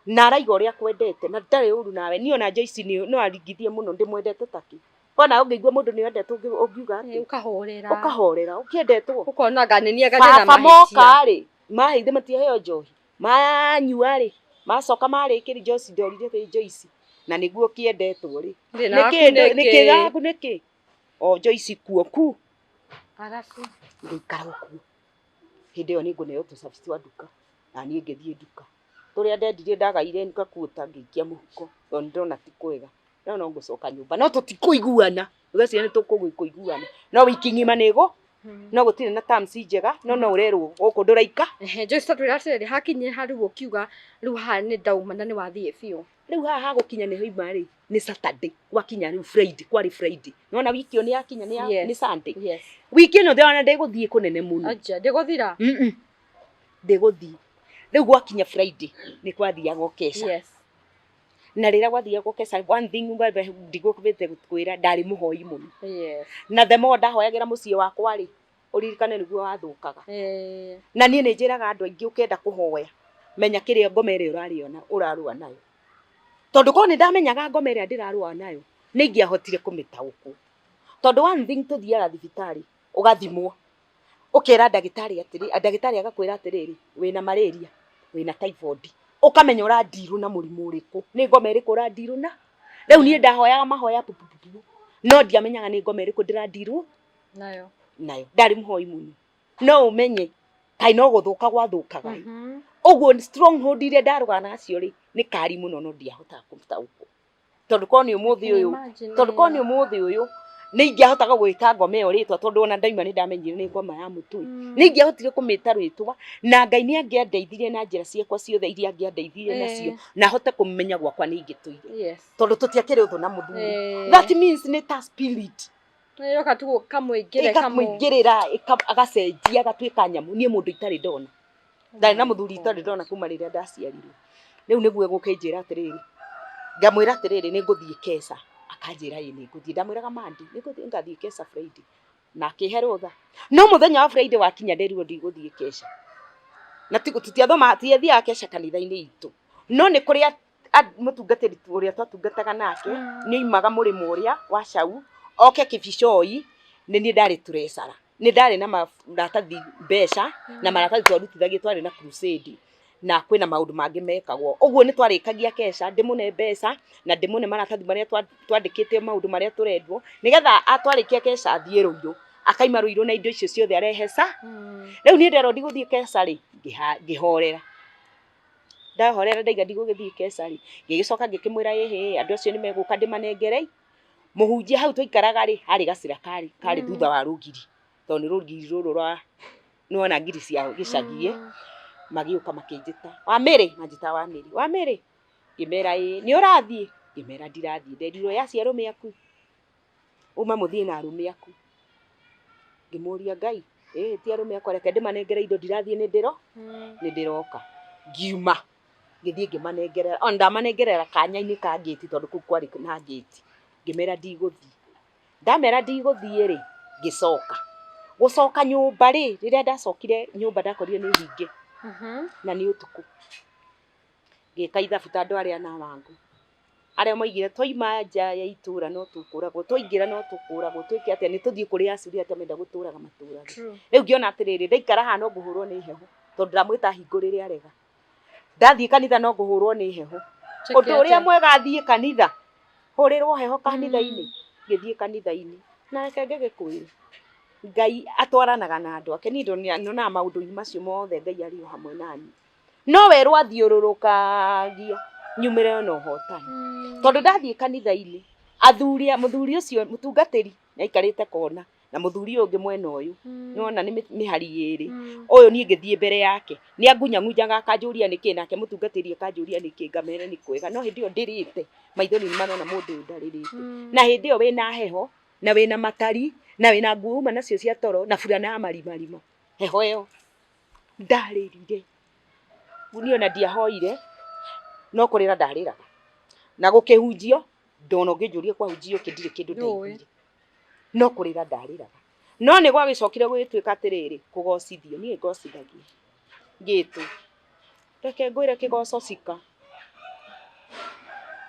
Na araiga ũrĩa akwendete na ndarĩ ũru nawe. Niĩ ona Joyce no aringithie mũno, ndĩmwendete takĩ. Wona ũngĩigua mũndũ nĩ endetwo ũngiuga atĩa? Ũkahorera. Ũkahorera, ũkĩendetwo. Ũkona anga nĩ niĩ anga ndĩna Baba mahĩtia. moka rĩ, maheithe matiaheo njohi. Manyua rĩ, macoka marĩkĩri Joyce ndorire kwĩ Joyce. Na nĩguo ũkĩendetwo rĩ. Thĩna waku Nĩkĩ nĩkĩ? nĩkĩ waku nĩkĩ? O Joyce kuo ku Arabu. ngĩikara kuo. Hĩndĩ ĩyo nĩ ngũneo tũcabi twa nduka. Na niĩ ngĩthiĩ nduka. Tũrĩa ndendirie ndagaire ngakuota ngĩikia mũhuko tondũ nĩndona ti kwega. No no ngũcoka nyũmba. No tũtikũiguana. Ũgeciria nĩ tũkũiguana. No wiki ng'ima nĩ ĩgũ no gũtirĩ na terms njega, no no ũrerwo gũkũ ndũraika. Ehe, Joyce tondũ atĩrĩrĩ, hakinyire ha rĩu ũkiuga rĩu haha nĩ ndauma na nĩ wathiĩ biũ. Rĩu haha hagũkinya nĩho ima rĩ, nĩ Saturday. Gwakinya rĩu Friday, kwarĩ Friday. Nĩwona wiki ĩyo nĩ yakinya Yes. nĩ Sunday. Yes. Wiki ĩno ndĩrona ndĩgũthiĩ kũnene mũno. Aja, ndĩgũthira. Ndĩgũthiĩ. Rĩu gwakinya Friday nĩ kwathiaga ũkeca. Yes. Na rĩrĩa gwathiaga ũkeca, one thing ndigũkĩte kwĩra, ndarĩ mũhoi mũno. Yes. Na the more ndahoyagĩra mũciĩ wakwa rĩ, ũririkane nĩguo wathũkaga. Na niĩ nĩ njĩraga andũ aingĩ ũkĩenda kũhoya, menya kĩrĩa ngoma ĩrĩa ũrarĩona ũrarũa nayo. Tondũ korwo nĩ ndamenyaga ngoma ĩrĩa ndĩrarũa nayo, nĩ ingĩahotire kũmĩtaũkwo. Tondũ one thing tũthiaga thibitarĩ, ũgathimwo, ũkera ndagĩtarĩ atĩrĩ, ndagĩtarĩ agakwĩra atĩrĩrĩ, wĩna malaria, wĩna typhoid. Ũkamenya ũrandirwo na mũrimũ ũrĩkũ, nĩ ngoma ĩrĩkũ ũrandirwo na. Rĩu niĩ ndahoyaga mahoya pupupupu, no ndiamenyaga nĩ ngoma ĩrĩkũ ndĩrandirwo Nayo. nayo. Ndarĩ mũhoi mũno. No ũmenye kaĩ no gũthũka gwathũkaga. Ũguo stronghold iria ndarũgaga nacio rĩ, nĩ kari mũno no ndiahotaga kũmĩtaũkwo. Tondũ korwo nĩ ũmũthĩ ũyũ, tondũ korwo nĩ ũmũthĩ ũyũ, nĩ ingĩahotaga gwĩta ngoma ĩyo rĩtwa, tondũ ona ndaima nĩ ndamenyire nĩ ngoma ya mũtwe. Nĩ ingĩahotire kũmĩta rĩtwa, na Ngai nĩ angĩandeithirie na njĩra ciakwa ciothe iria angĩandeithirie nacio, na hote kũmenya gwakwa nĩ ingĩtũire. Yes. Tondũ tũtiakĩrĩ ũthũ na mũthuri. That means nĩ ta spirit. Yoka tu kamũingĩre Ĩkamũingĩrĩra, agacenjia agatuĩka nyamũ. Niĩ mũndũ itarĩ ndona. Ndarĩ na mũthuri itarĩ ndona kuma rĩrĩa ndaciarirwo. Rĩu nĩguo egũkĩnjĩra atĩrĩrĩ, ngamwĩra atĩrĩrĩ nĩ ngũthiĩ keca. Akanjĩra ĩĩ nĩ ngũthiĩ. Ndamwĩraga Monday, nĩ ngũthiĩ ngathiĩ keca Friday. Na akĩhe rũtha. No mũthenya wa Friday wakinya nderirwo ndigũthiĩ keca. Na tũtiathoma, tutiathiaga keca kanitha-inĩ itũ. No nĩ kũrĩ mũtungatĩri ũrĩa twatungataga nake, nĩ oimaga mũrĩmo ũrĩa wa Cau, oke Kibicoi, nĩ niĩ ndarĩ treasurer. Nĩ ndarĩ na maratathi mbeca, na maratathi twarutithagia twarĩ na crusade. Na kwĩna maũndũ mangĩ mekagwo. Ũguo nĩ twarĩkagia keca, ndĩmũne mbeca, na ndĩmũne maratathi marĩa twandĩkĩte maũndũ marĩa tũrendwo, nĩgetha atwarĩkia keca athiĩ Rũirũ. Akaima Rũirũ na indo icio ciothe arehe ca. Rĩu niĩ nderwo ndigũthiĩ keca rĩ, ngĩhorera. Ndahorera ndaiga ndigũgĩthiĩ keca rĩ, ngĩgĩcoka ngĩkĩmwĩra ĩhĩ, andũ acio nĩ megũka ndĩmanengere. Mũhunjia hau twaikaraga rĩ, harĩ gacĩra karĩ thutha wa rũgiri. Tondũ nĩ rũgiri rũrũ rwa, nĩwona ngiri cia gĩcagi ĩ, magĩũka makĩnjĩta, Wamĩrĩ, manjĩta Wamĩrĩ, Wamĩrĩ. Ngĩmera ĩĩ, nĩ ũrathiĩ? Ngĩmera ndirathiĩ, nderirwo ya acio arũme aku. Uma mũthiĩ na arũme aku. Ngĩmũria Ngai, ĩĩ ti arũme akwa, reke ndĩmanengere indo ndirathiĩ nĩ nĩ ndĩroka. Ngiuma, ngĩthiĩ ngĩmanengerera, ona ndamanengerera kanya-inĩ ka ngĩti tondũ kũu kwarĩ na ngĩti. Ngĩmera ndigũthiĩ. Ndamera ndigũthiĩ rĩ, ngĩcoka. Gũcoka nyũmba rĩ, rĩrĩa ndacokire nyũmba ndakorire nĩ hinge. Na nĩ ũtukũ. Ngĩka ithabu ta andũ arĩa na wangu. Arĩa moigire twaima nja ya itũra no tũkũragwo, twaingĩra no tũkũragwo, twĩke atĩa, nĩ tũthiĩ kũrĩ acuri atĩa menda gũtũraga matũrage. Rĩu ngĩona atĩrĩrĩ, ndaikara haha no ngũhũrwo nĩ heho, tondũ ndamwĩta ahingũrĩre arega. Ndathiĩ kanitha no ngũhũrwo nĩ heho. Ũndũ ũrĩa mwega thiĩ kanitha, hũrĩrwo heho kanitha-inĩ, ngĩthiĩ kanitha-inĩ. Na reke ngĩgĩkwĩre, Ngai atwaranaga na andũ ake. Niĩ nyonaga maũndũ-inĩ macio mothe Ngai arĩ o hamwe naniĩ. No we rwathiũrũrũkagia nyumĩre na ũhotani. Tondũ ndathiĩ kanitha-inĩ, athuri, mũthuri ũcio mũtungatĩri nĩ aikarĩte kona, na mũthuri ũyũ ũngĩ mwena ũyũ. Nĩwona nĩ mĩhari ĩrĩ. Ũyũ niĩ ngĩthiĩ mbere yake, nĩ angunyangunyaga akanjũria nĩkĩ, nake mũtungatĩri akanjũria nĩkĩ, ngamere nĩ kwega. No hĩndĩ ĩyo ndĩrĩte, maithori nĩ marona mũndũ ũyũ ndarĩrĩte. Na hĩndĩ ĩyo wĩna heho, na wĩna matari, na wĩna nguo uma nacio cia toro, na burana ya marimarima. Heho ĩyo ndarĩrire. Niĩ ona ndiahoire, no kũrĩra ndarĩraga. Na gũkĩhunjio, ndona ũngĩnjũria kwahunjio kĩ ndirĩ kĩndũ ndaiguire. No kũrĩra ndarĩraga. No nĩ gwagĩcokire gũgĩtuĩka atĩrĩrĩ, kũgocithio, niĩ ngocithagia. Ngĩtwo, reke ngwĩre kĩgoco cika.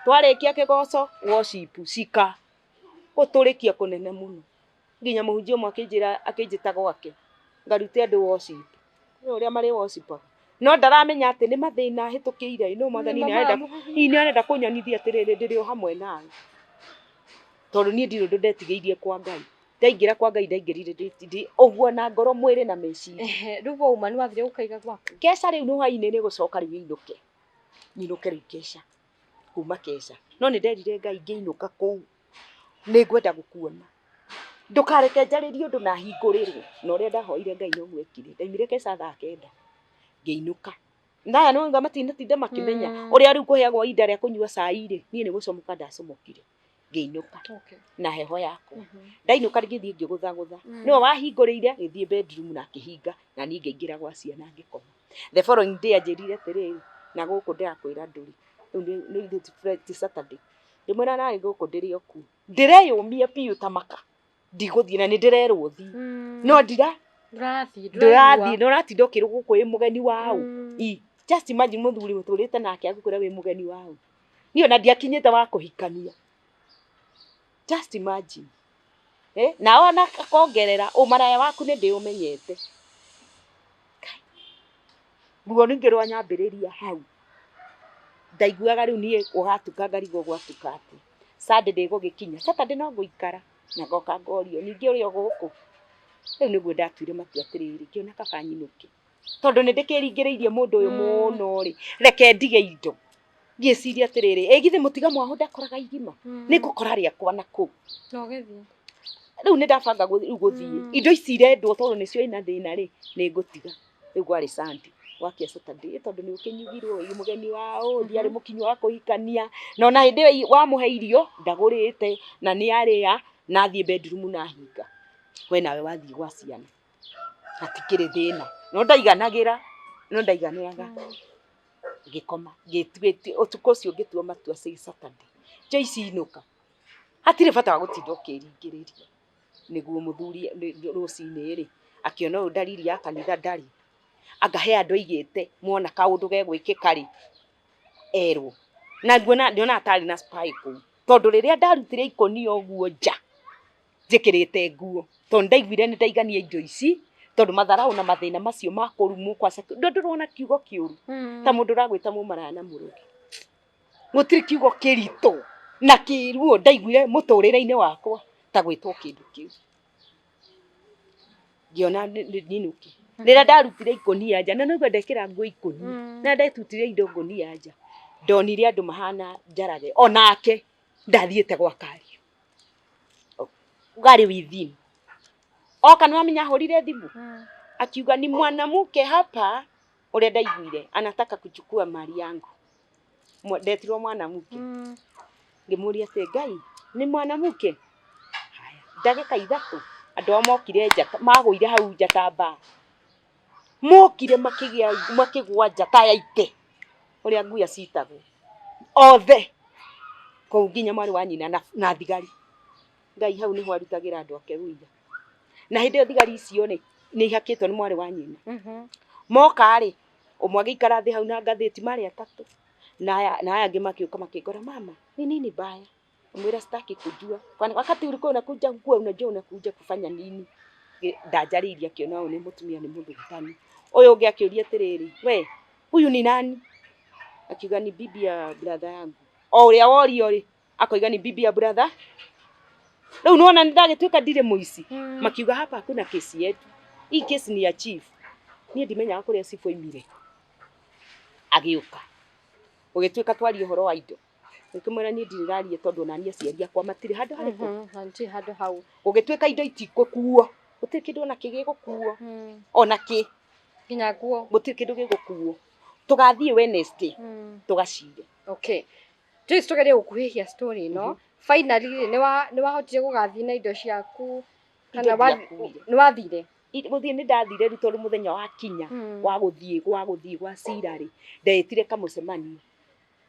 Twarĩkia kĩgoco, worship, cika. Gũtũrĩkia kũnene mũno. Nginya mũhunjia ũmwe akĩnjĩra, akĩnjĩta gwake, ngarute andũ worship. Nĩ ũrĩa marĩ worshipaga. No ndaramenya atĩ nĩ mathĩna hĩtũkĩire, no Mwathani nĩ arenda, hihi nĩ arenda kũnyonithia atĩrĩrĩ, ndĩrĩ o hamwe nawe. Tondũ niĩ ndirĩ ũndũ ndetigĩirie kwa Ngai. Ndaingĩra kwa Ngai ndaingĩrire ndĩ ũguo na ngoro, mwĩrĩ na meciria. Rĩu wauma nĩ wathire gũkaiga gwaku? Keca rĩu nĩ hwainĩ nĩ gũcoka rĩu inũke. Nyinũke rĩu keca. Kuma keca. No nĩ nderire Ngai ngĩinũka kũu, nĩ ngwenda gũkuona. Ndũkareke njarĩrie ũndũ na hingũrĩrwo. Na ũrĩa ndahoire Ngai noguo ekire. Ndaimire keca thaa 9. Ngĩinũka. Naya no nga matinatinda makĩmenya ũrĩa rĩu kũheagwo ihinda rĩa kũnyua cai rĩ, niĩ nĩ gũcomoka ndacomokire. Ngĩinũka na heho yakwa. Ndainũka ngĩthiĩ ngĩgũthagũtha. Nĩwe wahingũrĩire, ngĩthiĩ bedroom na akĩhinga, na niĩ ngĩingĩra gwa ciana ngĩkoma. The following day anjĩrire atĩrĩrĩ, na gũkũ ndĩrakwĩra ndũrĩ. Rĩu nĩ ti Saturday. Ngĩmwĩra narĩ gũkũ ndĩrĩ o kuo. Ndĩreyũmia biũ ta maka. Ndigũthiĩ na nĩ ndĩrerwo thiĩ. No Ndũrathiĩ, ndũrathiĩ, na ũratinda ũkĩrwo gũkũ wĩ mũgeni waũ. Just imagine mũthuri mũtũrĩte nake agũkwĩra wĩ mũgeni waũ. Niĩ ona ndiakinyĩte wa kũhikania. Just imagine. Na ona akongerera ũmaraya waku nĩ ndĩũmenyete. Ruo ningĩ rwanyambĩrĩria hau. Ndaiguaga rĩu niĩ gũgatuka ngarigwo gwatuka atĩa. Sunday ndĩgũgĩkinya. Saturday no ngũikara na ngoka ngorio ningĩ ũrĩ o gũkũ. Rĩu nĩguo ndatuire matua atĩrĩrĩ, ngĩona kaba nyinũke. Tondũ nĩ ndĩkĩringĩrĩirie mũndũ ũyũ mũno rĩ, reke ndige indo. Ngĩciria atĩrĩrĩ, ĩ githĩ mũtiga mwaho ndakoraga igima? Nĩ ngũkora rĩakwa na kũu. Na ũgĩthiĩ. Rĩu nĩ ndabanga rĩu gũthiĩ. Indo ici irendwo tondũ nĩcio ina thĩna rĩ, nĩ ngũtiga. Rĩu kwarĩ Sunday. Gwakia Saturday, tondũ nĩ ũkĩnyugirwo wĩ mũgeni wa ũ, ndiarĩ mũkinyu wa kũhikania. Na ona hĩndĩ ĩyo wamũhe irio, ndagũrĩte, na nĩ arĩa, na athiĩ bedroom na ahinga. We nawe wathiĩ gwa ciana. Hatikĩrĩ thĩna. No ndaiganagĩra, no ndaiganĩraga. Ngĩkoma, ũtukũ ũcio ngĩtua matua say Saturday. Joyce inũka. Hatirĩ bata wa gũtinda ũkĩringĩrĩria. Nĩguo mũthuri rũcinĩ rĩ, akĩona ũyũ ndariri ya kanitha ndarĩ. Anga he andũ aigĩte mona kaũndũ gegwĩkĩka rĩ, erwo. Na nguona ndionaga tarĩ na spy kũu. Tondũ rĩrĩa ndarutire ikũnia ũguo nja, njĩkĩrĩte nguo. Tondũ ndaiguire nĩ ndaigania indo ici, tondũ matharaũ na mathĩna macio ma kũrumwo kwaca, ndũrona kiugo kĩũru. Ta mũndũ ũragwĩta mũmaraya na mũrogi. Gũtirĩ kiugo kĩritũ na kĩruo ndaiguire mũtũrĩre-inĩ wakwa ta gwĩtwo kĩndũ kĩu. Ngĩona nyinũke. Rĩrĩa ndarutire ikũnia nja, na nĩguo ndekĩra nguo ikũnia, na ndetutire indo ngũnia nja, ndonire andũ mahana njarage, onake ndathiĩte gwa Kario. Gari within. Oka nĩ wamenya ahũrire thimũ, akiuga ni mwanamke hapa ũrĩa ndaiguire anataka kuchukua mali yangu. Ndetirwo mwanamke. Ngĩmũria atĩ Ngai nĩ mwanamke. Haya, ndagĩka 3 andũ ao mokire nja, magũire hau nja ta mbaa. Mokire makĩgũa nja ta ya ite, ũrĩa nguya citagwo. Othe kũu nginya mwarĩ wa nyina na thigari. Ngai hau nĩho arutagĩra andũ ake ũira. Na hĩndĩ ĩyo thigari icio rĩ, nĩ ihakĩtwo nĩ mwarĩ wa nyina. Moka rĩ, ũmwe agĩikara thĩ hau na ngathĩti marĩ 3. Na aya angĩ makĩũka makĩngora, mama, ni nini mbaya? Mwĩra sitaki kujua. Kwani wakati ulikuwa unakuja huku unajua unakuja kufanya nini? Ndanjarĩirie akĩona ũyũ nĩ mũtumia nĩ mũthutani. Ũyũ ũngĩ akĩũria atĩrĩrĩ, we, huyu ni nani? Akiuga ni bibi ya brother yangu. O ũrĩa worio rĩ, akoiga ni bibi ya brother. Rĩu nĩwona nĩndagĩtuĩka ndirĩ mũici. Makiuga hapa hakuna kesi yetu. Hii kesi ni ya chief. Niĩ ndimenyaga kũrĩa chief oimire. Agĩũka. Gũgĩtuĩka twarie ũhoro wa indo. Ngĩkĩmwĩra niĩ ndirĩ ndaria tondũ ona niĩ aciari akwa matirĩ handũ harĩkũ. Hatirĩ handũ hau. Gũgĩtuĩka indo itigũkuo. Gũtirĩ kĩndũ ona kĩ gĩgũkuo. Ona kĩ. Nginya nguo. Gũtirĩ kĩndũ gĩgũkuo. Tũgathiĩ Wednesday tũgacire. Okay. Joyce, tũgerie gũkuhĩhia story ĩno. Finally rĩ, nĩwahotire gũgathiĩ na indo ciaku kana Indo ndiakuire. nĩwathire? Gũthiĩ nĩ ndathire rĩu tondũ mũthenya wakinya wa gũthiĩ gwa cira rĩ, ndetire kamũcemanio.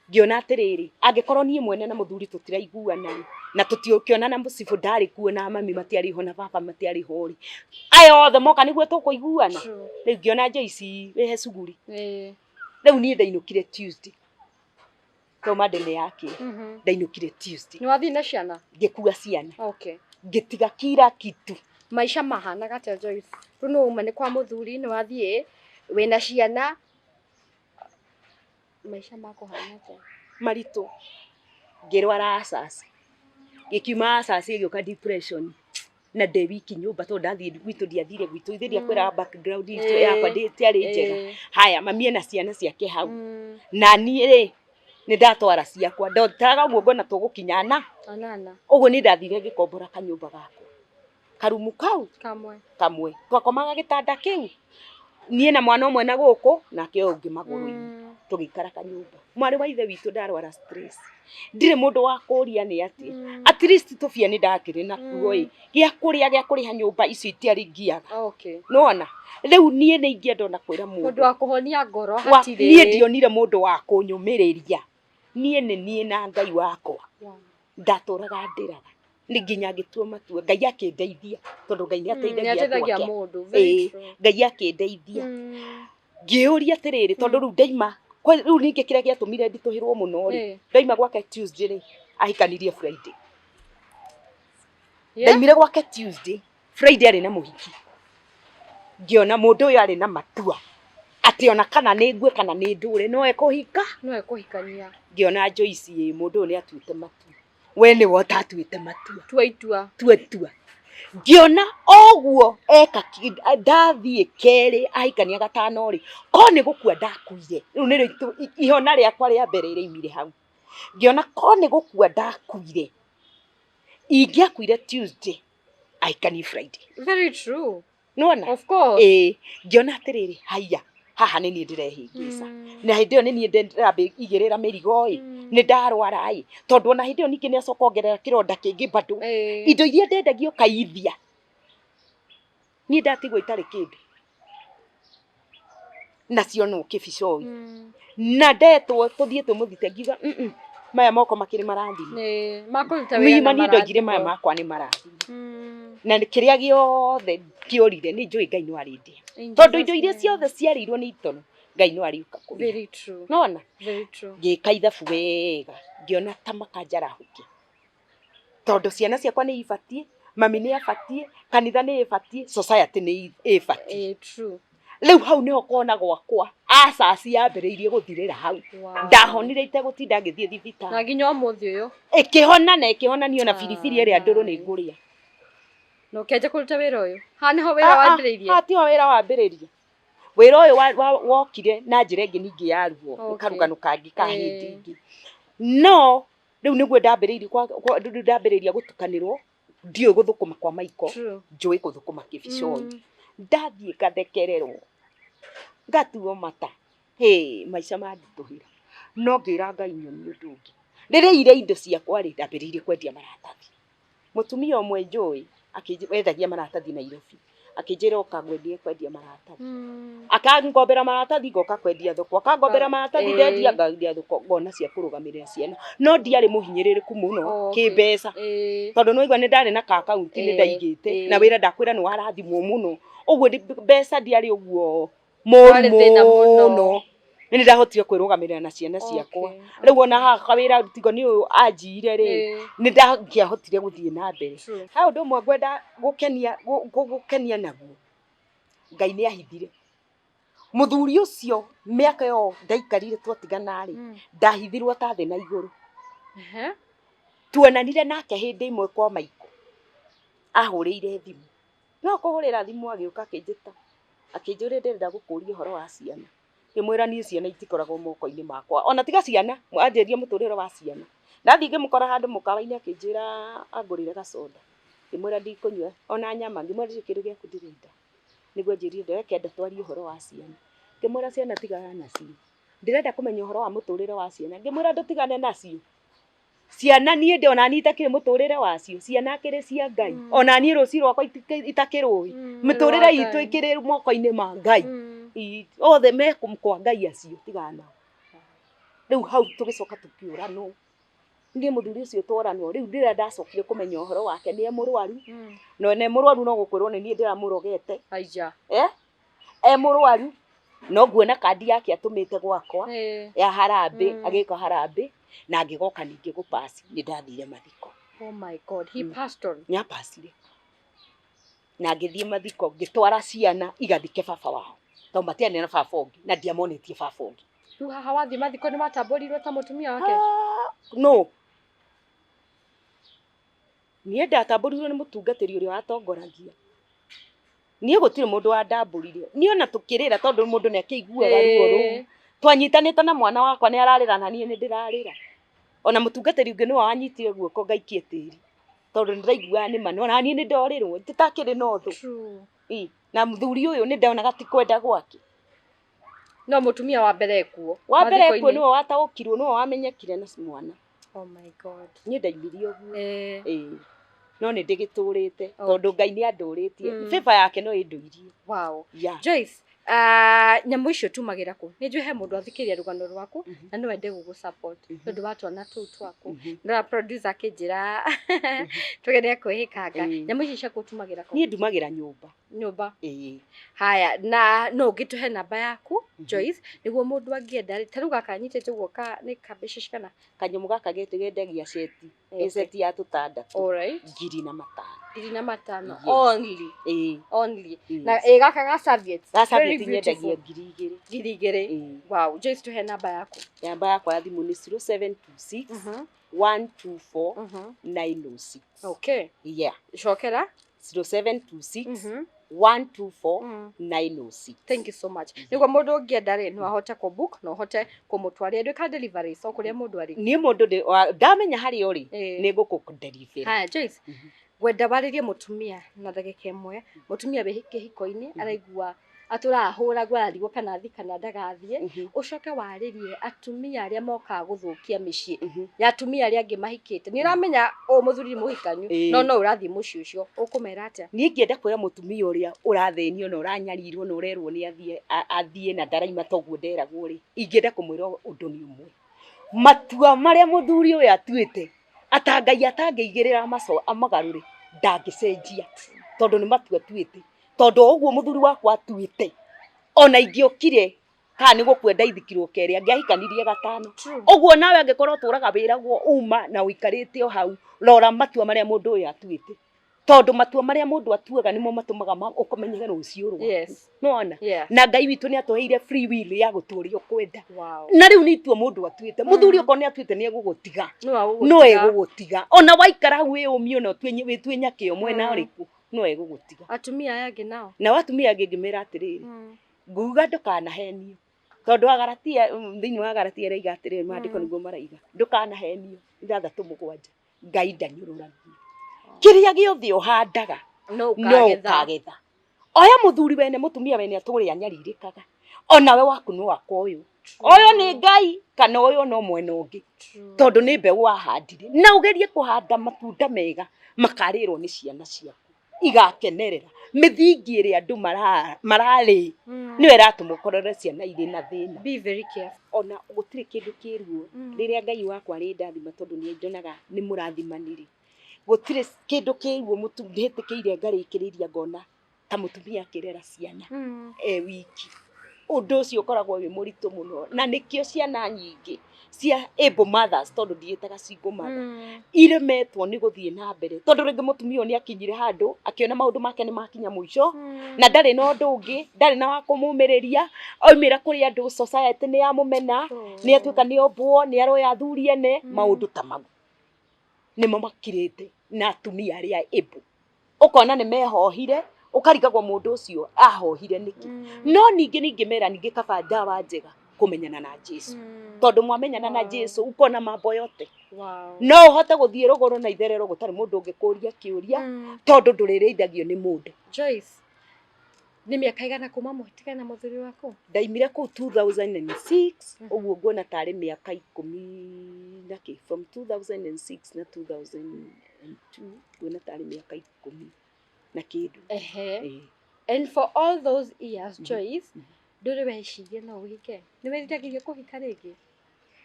Ngĩona atĩrĩrĩ, angĩkorwo niĩ mwene na mũthuri tũtiraiguana rĩ, na tũtiũkĩona na mũcibũ ndarĩ kuo na mami matiarĩ ho na baba matiarĩ ho rĩ, aya othe moka nĩguo tũkũiguana. Rĩu ngĩona Joyce wĩhe cuguri. Rĩu niĩ ndainũkire Tuesday. To Monday nĩ yakĩ. Ndainũkire Tuesday. Nĩwathiĩ na ciana? Ngĩkua ciana. Okay. Ngĩtiga kila kitu. Maica mahanaga atĩa Joyce? Rĩu nĩ wauma nĩ kwa mũthuri, nĩwathiĩ wĩna ciana, maica makũhana atĩa? Maritũ. Ngĩrwara asas. Gĩkiuma asas ĩgĩũka depression. Na ndĩ wiki nyũmba tondũ ndathiĩ gwitũ ndiathire gwitũ. Ithe ndiakwĩraga background itũ yakwa ndĩtiarĩ njega. Haya, mami ena ciana ciake hau. Na niĩ rĩ, nĩ ndatwara ciakwa. Ndotaraga ũguo ngona tũgũkinya na. Anana. Ũguo nĩ ndathire ngĩkombora kanyũmba gakwa. Karumu kau Kamwe. Kamwe. Twakomaga gĩtanda kĩu. Niĩ na mwana ũmwe na gũkũ nake ũyũ ũngĩ magũrũ-inĩ. Tũgĩikara kanyũmba. Mwarĩ wa ithe witũ ndarwara stress. Ndirĩ mũndũ wa kũria nĩ atĩa. At least tũbia nĩ ndakĩrĩ nakuo ĩ. Gĩa kũrĩa gĩa kũrĩha nyũmba icio itiarĩ ngiaga. Nĩwona? Rĩu niĩ nĩ ingĩenda ona kwĩra Mũndũ mũndũ. wa kũhonia ngoro hatirĩ. Niĩ ndionire mũndũ wa kũnyũmĩrĩria. Niĩ nĩ niĩ na Ngai wakwa. Ndatũraga ndĩraga. Nĩ nginya ngĩtua matua. Ngai akĩndeithia tondũ Ngai nĩ ateithagia andũ Nĩateithagia ake. mũndũ. Very true. Ngai akĩndeithia. Ngĩũria atĩrĩrĩ, tondũ rĩu ndaima rĩu ningĩ kĩrĩa gĩatũmire nditũhĩrwo mũno rĩ, ndaima gwake Tuesday rĩ, ahikanirie Friday. Ndaimire gwake Tuesday, Friday arĩ na mũhiki. Ngĩona mũndũ ũyũ arĩ na matua atĩ ona kana nĩ ngue kana nĩ ndũre no ekũhika. No ekũhikania. Ngĩona Joyce ĩ mũndũ ũyũ nĩ atuĩte matua. We nĩwe ũtatuĩte matua. Tua itua. Tua itua. Ngĩona oguo eka ndathiĩ kerĩ ahikania gatano rĩ, ko nĩ gũkua ndakuire. Rĩu nĩrĩo ihona rĩakwa rĩa mbere rĩaumire hau. Ngĩona ko nĩ gũkua ndakuire. Ingĩakuire Tuesday, ahikanie Friday. Very true. Nĩwona? Of course. Ĩĩ, ngĩona atĩrĩrĩ, haiya, haha nĩ niĩ ndĩrehĩngĩca. Na hĩndĩ ĩyo nĩ niĩ ndĩrambeigĩrĩra mĩrigo ĩ, nĩ ndarwara ĩ, tondũ ona hĩndĩ ĩyo ningĩ nĩ acoka ongerera kĩronda kĩngĩ bado. Indo iria ndendagio kaithia. Niĩ ndatigwo itarĩ kĩndũ. Nacio no kĩbicoi. Na ndetwo tũthiĩ tũmũthite ngiuga maya moko makĩrĩ marathime. Nĩ makũruta wĩra Mima na niĩ ndoigire maya marathimo. Makwa nĩ marathime. Na kĩrĩa gĩothe kĩorire nĩ njũĩ Ngai no arĩndĩha. In Tondũ Jesus' indo iria name. ciothe ciarĩirwo nĩ itono Ngai no arĩũka kũrĩha. Very true. Nona? Very true. Ngĩka ithabu wega ngĩona ta makanjarahũke. Tondũ ciana ciakwa nĩ ibatiĩ, mami nĩ abatiĩ, kanitha nĩ ĩbatiĩ, society nĩ ĩbatiĩ. True. Rĩu hau nĩho kona gwakwa acaci yambĩrĩirie gũthirĩra hau. Ndahonire itegũtinda ngĩthiĩ thibitarĩ. Na nginya ũmũthĩ ũyũ. Ĩkĩhona na ĩkĩhona niĩ ona biribiri ĩrĩa ndũrũ nĩ ngũrĩa. Na ũkĩanjia kũruta wĩra ũyũ. Haha nĩho wĩra wambĩrĩirie. Ah, tiho wĩra wambĩrĩrie. Wĩra ũyũ wokire na njĩra ĩngĩ ningĩ ya ruo, nĩ karũgano kangĩ ka hĩndĩ ĩngĩ. No rĩu nĩguo ndambĩrĩirie rĩu ndambĩrĩria gũtukanĩrwo, ndiũĩ gũthũkũma kwa maiko, njũĩ gũthũkũma kĩbicoi. Ndathiĩ ngathekererwo, ngatuo mata, hĩ maica manditũhĩra. No ngĩra Ngai nyonie ũndũ ũngĩ. Rĩrĩa ire indo ciakwa rĩ, ndambĩrĩirie kwendia maratathi. Mũtumia ũmwe njũĩ wendagia maratathi Nairobi, akĩnjĩra ũka ngwendie kwendia maratathi. Akangombera maratathi ngoka kwendia thoko, akangombera maratathi ndendia ngendia thoko ngona cia kũrũgamĩrĩra ciana. No ndiarĩ mũhinyĩrĩrĩku mũno kĩmbeca. Tondũ nĩwaigua nĩ ndarĩ na ka account nĩ ndaigĩte na wĩra ndakwĩra nĩ warathimwo mũno. Ũguo mbeca ndiarĩ ũguo mũru Ndwarĩ thĩna mũno. Mũno. Nĩ ndahotire kwĩrũgamĩrĩra na ciana ciakwa. Rĩu ona haha kawĩra tigo nĩ ũyũ anjiire rĩ, nĩ ndangĩahotire gũthiĩ na mbere. He ũndũ ũmwe ngwenda gũkenia gũkenia naguo. Ngai nĩ ahithire. Mũthuri ũcio mĩaka ĩyo ndaikarire twatigana rĩ, ndahithirwo ta thĩ na igũrũ. Tuonanire nake hĩndĩ ĩmwe kwa Maiko, ahũrĩire thimũ, no kũhũrĩra thimũ agĩũka akĩnjĩta, akĩnjũria ndĩrenda gũkũria ũhoro wa ciana. Ngĩmwĩra niĩ ciana itikoragwo moko-inĩ makwa, ona tiga ciana, anjĩrie mũtũrĩre wa ciana. Ndathiĩ ngĩmũkora handũ mũkawa-inĩ akĩnjĩra angũrĩre gacoda, ngĩmwĩra ndikũnyua ona nyama, ngĩmwĩra ndirĩ kĩndũ gĩaku ndĩrenda. Nĩguo anjĩrire reke twarie ũhoro wa ciana. Ngĩmwĩra ciana tigana nacio, ndĩrenda kũmenya ũhoro wa mũtũrĩre wa ciana. Ngĩmwĩra ndũtigane nacio, ciana niĩ ndĩ ona niĩ itakĩrĩ mũtũrĩre wacio, ciana akĩrĩ cia Ngai, ona niĩ rũciũ rwakwa itakĩrũĩ, mĩtũrĩre itũ ĩkĩrĩ moko-inĩ ma Ngai, othe me kwa Ngai acio tigana nao. Rĩu hau tũgĩcoka tũkĩũranwo, niĩ mũthuri ũcio tworanwo, rĩu rĩrĩa ndacokire kũmenya ũhoro wake nĩ e mũrwaru, na e mũrwaru no gũkwĩrwo nĩ niĩ ndĩramũrogete. Aija. E mũrwaru, no nguona kandi yake atũmĩte gwakwa ya harambĩ, agĩka harambĩ, na ngĩgoka ningĩ gũpasi, nĩ ndathire mathiko. Oh my God, he passed on. Nĩ apacire. Na ngĩthiĩ mathiko, ngĩtwara ciana igathike baba wao, tondũ matiarĩ na baba ũngĩ, na ndiamonetie baba ũngĩ. Rĩu haha wathiĩ mathiko nĩ watambũrirwo ta mũtumia wake? No. Niĩ ndatambũrirwo nĩ mũtungatĩri ũrĩa watongoragia. Niĩ gũtirĩ mũndũ wandambũrire. Niĩ ona tũkĩrĩra tondũ mũndũ nĩ akĩiguaga ruo rũu. Twanyitanĩte na mwana wakwa nĩ ararĩra na niĩ nĩ ndĩrarĩra. Ona mũtungatĩri ũngĩ nĩwe wanyitire guoko ngaikie tĩri, tondũ nĩ ndaiguaga nĩ ma, ona niĩ nĩ ndorĩrwo, tũtakĩrĩ na ũthũ. Na mũthuri ũyũ nĩ ndonaga ti kwenda gwake. No mũtumia wa mbere ekuo. Wa mbere ekuo nĩwe wataũkirwo, nĩwe wamenyekire na mwana. Oh my God. Niĩ ndaimirie ũguo. No nĩ ndĩgĩtũrĩte, tondũ Ngai nĩ andũrĩtie. Favor yake no ĩndũirie. Wow. Yeah. Joyce, nyamũ icio tumagĩra kũ? Nĩ njũĩ he mũndũ athikĩrĩria rũgano rwaku na no ende gũgũ support tondũ wa twana tũu twaku. Ndĩra producer akĩnjĩra tũgere kwĩhĩkanga. Nyamũ icio ciaku ũtumagĩra kũ? Niĩ ndumagĩra nyũmba. Nyũmba. Ĩĩ. Haya, na no ũngĩtũhe namba yaku Joyce, nĩguo mũndũ angĩenda rĩ, ta rĩu gaka nyitĩte ũguo ka nĩ ka mbeca cigana? Kanyamũ gaka gendagia ceti. Nĩ ceti ya tũtandatũ. Alright. 2,500. 2,500. Yes. Only. Ĩĩ. Only. Yes. Na ĩ gaka ga serviettes. Ga Very serviettes nyendagia beautiful. 2,000. 2,000. Ĩĩ. Wow, Joyce tũhe namba yaku. Namba yakwa ya thimũ nĩ 0726 124 906. Okay. Yeah. Cokera. 0726 124 906. Thank you so much. Nĩguo mũndũ ũngĩenda rĩ, no ahote kũ book, no ũhote kũmũtwarĩra ndwĩka delivery so kũrĩa mũndũ arĩ. Niĩ mũndũ ndamenya harĩa ũrĩ, nĩ ngũkũ deliver. Haya Joyce, ngwenda warĩrie mũtumia na ndagĩka ĩmwe, mũtumia wĩ kĩhiko-inĩ araigua atũrahũragwo ararigwo kana athiĩ kana ndagathiĩ, ũcoke warĩrie atumia arĩa mokaga gũthũkia mĩciĩ ya atumia arĩa angĩ mahikĩte. Nĩ ũramenya ũyũ mũthuri nĩ mũhikanyu, no no ũrathiĩ mũciĩ ũcio, ũkũmera atĩa? Niĩ ingĩenda kwĩra mũtumia ũrĩa ũrathĩnio na ũranyarirwo na ũrerwo nĩ athiĩ na ndaraima toguo nderagwo rĩ, ingĩenda kũmwĩra ũndũ nĩ ũmwe. Matua marĩa mũthuri ũyũ atuĩte, atangai atangĩigĩrĩra amagarũre, ndangĩcenjia, tondũ nĩ matua atuĩte. Tondũ ũguo mũthuri wakwa atuĩte, ona ingĩokire kana nĩ gũkua ndaithikirwo kerĩ, angĩahikanirie gatano. Ũguo nawe angĩkorwo ũtũraga wĩragwo uma na ũikarĩte o hau, rora matua marĩa mũndũ ũyũ atuĩte. Tondũ matua marĩa mũndũ atuaga nĩmo matũmaga ũkamenyere rũciũ rwaku. Nĩwona? Na Ngai witũ nĩ atũheire free will ya gũtua ũrĩa ũkwenda. Na rĩu nĩ itua mũndũ atuĩte. Mũthuri okorwo nĩ atuĩte nĩ egũgũtiga. No egũgũtiga. Ona waikara hau wĩyũmie ona wĩtue nyakĩo mwena ũrĩkũ, no egũgũtiga. Atumia aya angĩ nao? Nao atumia angĩ ngĩmera atĩrĩrĩ, nguga ndũkanahenio. Tondũ Agalatia, thĩinĩ wa Agalatia ĩraiga atĩrĩrĩ, maandĩko nĩguo maraiga, ndũkanahenio, 6:7, Ngai ndanyũrũragia. Kĩrĩa gĩothe ũhandaga, no no ũkagetha. Oya mũthuri wene, mũtumia wene atũre anyarirĩkaga, onawe waku no akwa ũyũ. Ũyũ nĩ Ngai kana ũyũ no mwena ũngĩ, tondũ nĩ mbeũ wahandire. Na ũgerie kũhanda matunda mega, makarĩrwo nĩ ciana ciaku, igakenerera. Mĩthingi ĩrĩa andũ mararĩ, nĩyo ĩratũma ũkorore ciana irĩ na thĩna. Be very careful. Ona gũtirĩ kĩndũ kĩruo, rĩrĩa Ngai wakwa arĩndathima tondũ nĩ nyonaga nĩ mũrathimanĩri. Gũtirĩ kĩndũ kĩruo ndĩtĩkĩire ngarĩkĩrĩria ngona ta mũtumia akĩrera ciana e wiki. Ũndũ ũcio ũkoragwo wĩ mũritũ mũno, na nĩkĩo ciana nyingĩ Cia able mothers, tondũ ndiĩtaga single mother, iremetwo nĩ gũthiĩ na mbere tondũ rĩngĩ mũtumia ũyũ nĩ akinyire handũ akĩona maũndũ make nĩ makinya mũico na ndarĩ na ũndũ ũngĩ, ndarĩ na wa kũmũmĩrĩria. Oimĩra kũrĩ andũ, society nĩ yamũmena, nĩ atuĩka nĩ ombwo, nĩ aroya athuri ene. Maũndũ ta mau nĩmo makirĩte na atumia arĩa able. Ũkona nĩ mehohire, ũkarigagwo mũndũ ũcio ahohire nĩkĩ. No ningĩ ningĩmera ningĩ kaba ndawa njega kũmenyana na Jesu, tondũ mwamenyana na Jesu ukona mambo yote. No ũhote gũthiĩ rũgũrũ na itherero gũtarĩ mũndũ ũngĩkũria kĩũria, tondũ ndũrĩrĩithagio nĩ mũndũ. Joyce, nĩ mĩaka igana kuma mũtigane na mũthuri waku? Ndaimire kũu 2006. Ũguo nguona tarĩ mĩaka 10 na kĩ, from 2006 na 2002, nguona tarĩ mĩaka 10 na kĩndũ. Ehe. And for all those years, Joyce, ndũrĩ weciria no ũhike? Nĩ wĩriragĩria kũhika rĩngĩ?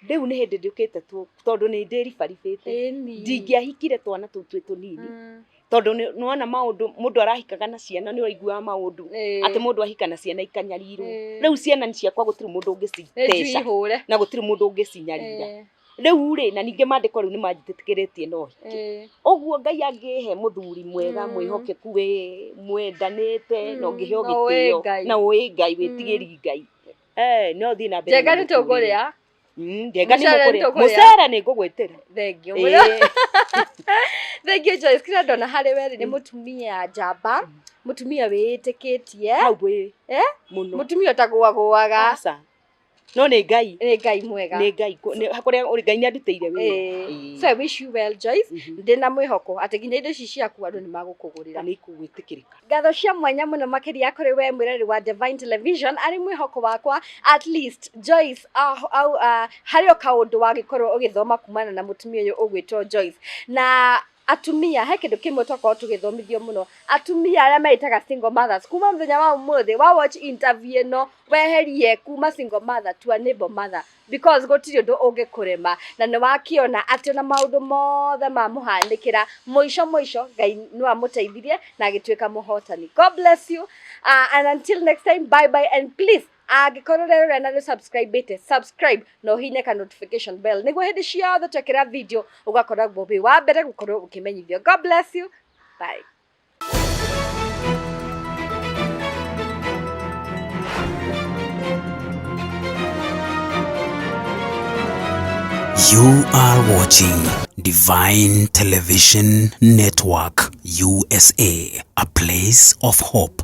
Rĩu nĩ hĩndĩ ndĩũkĩte tondũ nĩ ndĩribaribĩte. Ndingĩahikire twana tũu twĩ tũnini, tondũ nĩwona maũndũ mũndũ arahikaga na ciana, nĩ ũraiguaga maũndũ atĩ mũndũ ahika na ciana ikanyarirwo. Rĩu ciana nĩ ciakwa, gũtirĩ mũndũ ũngĩciteca na gũtirĩ mũndũ ũngĩcinyarira. Rĩu rĩ, na ningĩ maandĩko rĩu nĩ manjĩtĩkĩrĩtie no hike. Ũguo Ngai angĩhe mũthuri mwega, mwĩhokeku, wĩ mwendanĩte na ũngĩheo Na ũĩ gĩtĩo Ngai. Na ũĩ Ngai, wĩtigĩri Ngai, no thiĩ na mbere Njenga na nĩ mũtũrĩre. tũkũrĩa. Njenga nĩ Mũcere nĩ mũkũrĩa. tũkũrĩa. Mũcere nĩ ngũgwĩtĩra. Thengiũ mũno. Thengiũ, Joyce. Kĩrĩa ndona harĩ we rĩ, nĩ mũtumia njamba, mũtumia wĩĩtĩkĩtie. Hau wĩ Eh? mũno. Mũtumia ũtagũagũaga. Aca. No nĩ Ngai. Nĩ Ngai mwega. Nĩ Ngai. Kũrĩa ũrĩ Ngai nĩ andutĩire wĩra. So I wish you well, Joyce. Ndĩna mwĩhoko atĩ nginya indo ici ciaku andũ nĩ magũkũgũrĩra. Nĩ ikũgwĩtĩkĩrĩka. Ngatho cia mwanya mũno makĩria kũrĩ we mwĩrori wa Divine Television. Arĩ mwĩhoko wakwa at least Joyce harĩ o kaũndũ wagĩkorwo ũgĩthoma kumana na mũtumia ũyũ ũgwĩtwo Joyce. Na atumia, he kĩndũ kĩmwe twakorwo tũgĩthomithio mũno, atumia arĩa meĩtaga single mothers, kuma mũthenya wa ũmũthĩ wa watch interview ĩno, weherie kuma single mother to a neighbor mother, because gũtirĩ ũndũ ũngĩkũrema. Na nĩ wakĩona atĩ ona maũndũ mothe mamũhanĩkĩra, mũico mũico Ngai nĩ wamũteithirie na agĩtuĩka mũhotani. God bless you, and until next time, bye bye. And please, angĩkorwo rero na nĩ subscribe subscribe na ũhinye ka notification bell, nĩguo hĩndĩ ciothe twekĩra video ũgakoragwo wĩ wa mbere gũkorwo ũkĩmenyithio. God bless you, bye. You are watching Divine Television Network, USA, a place of hope.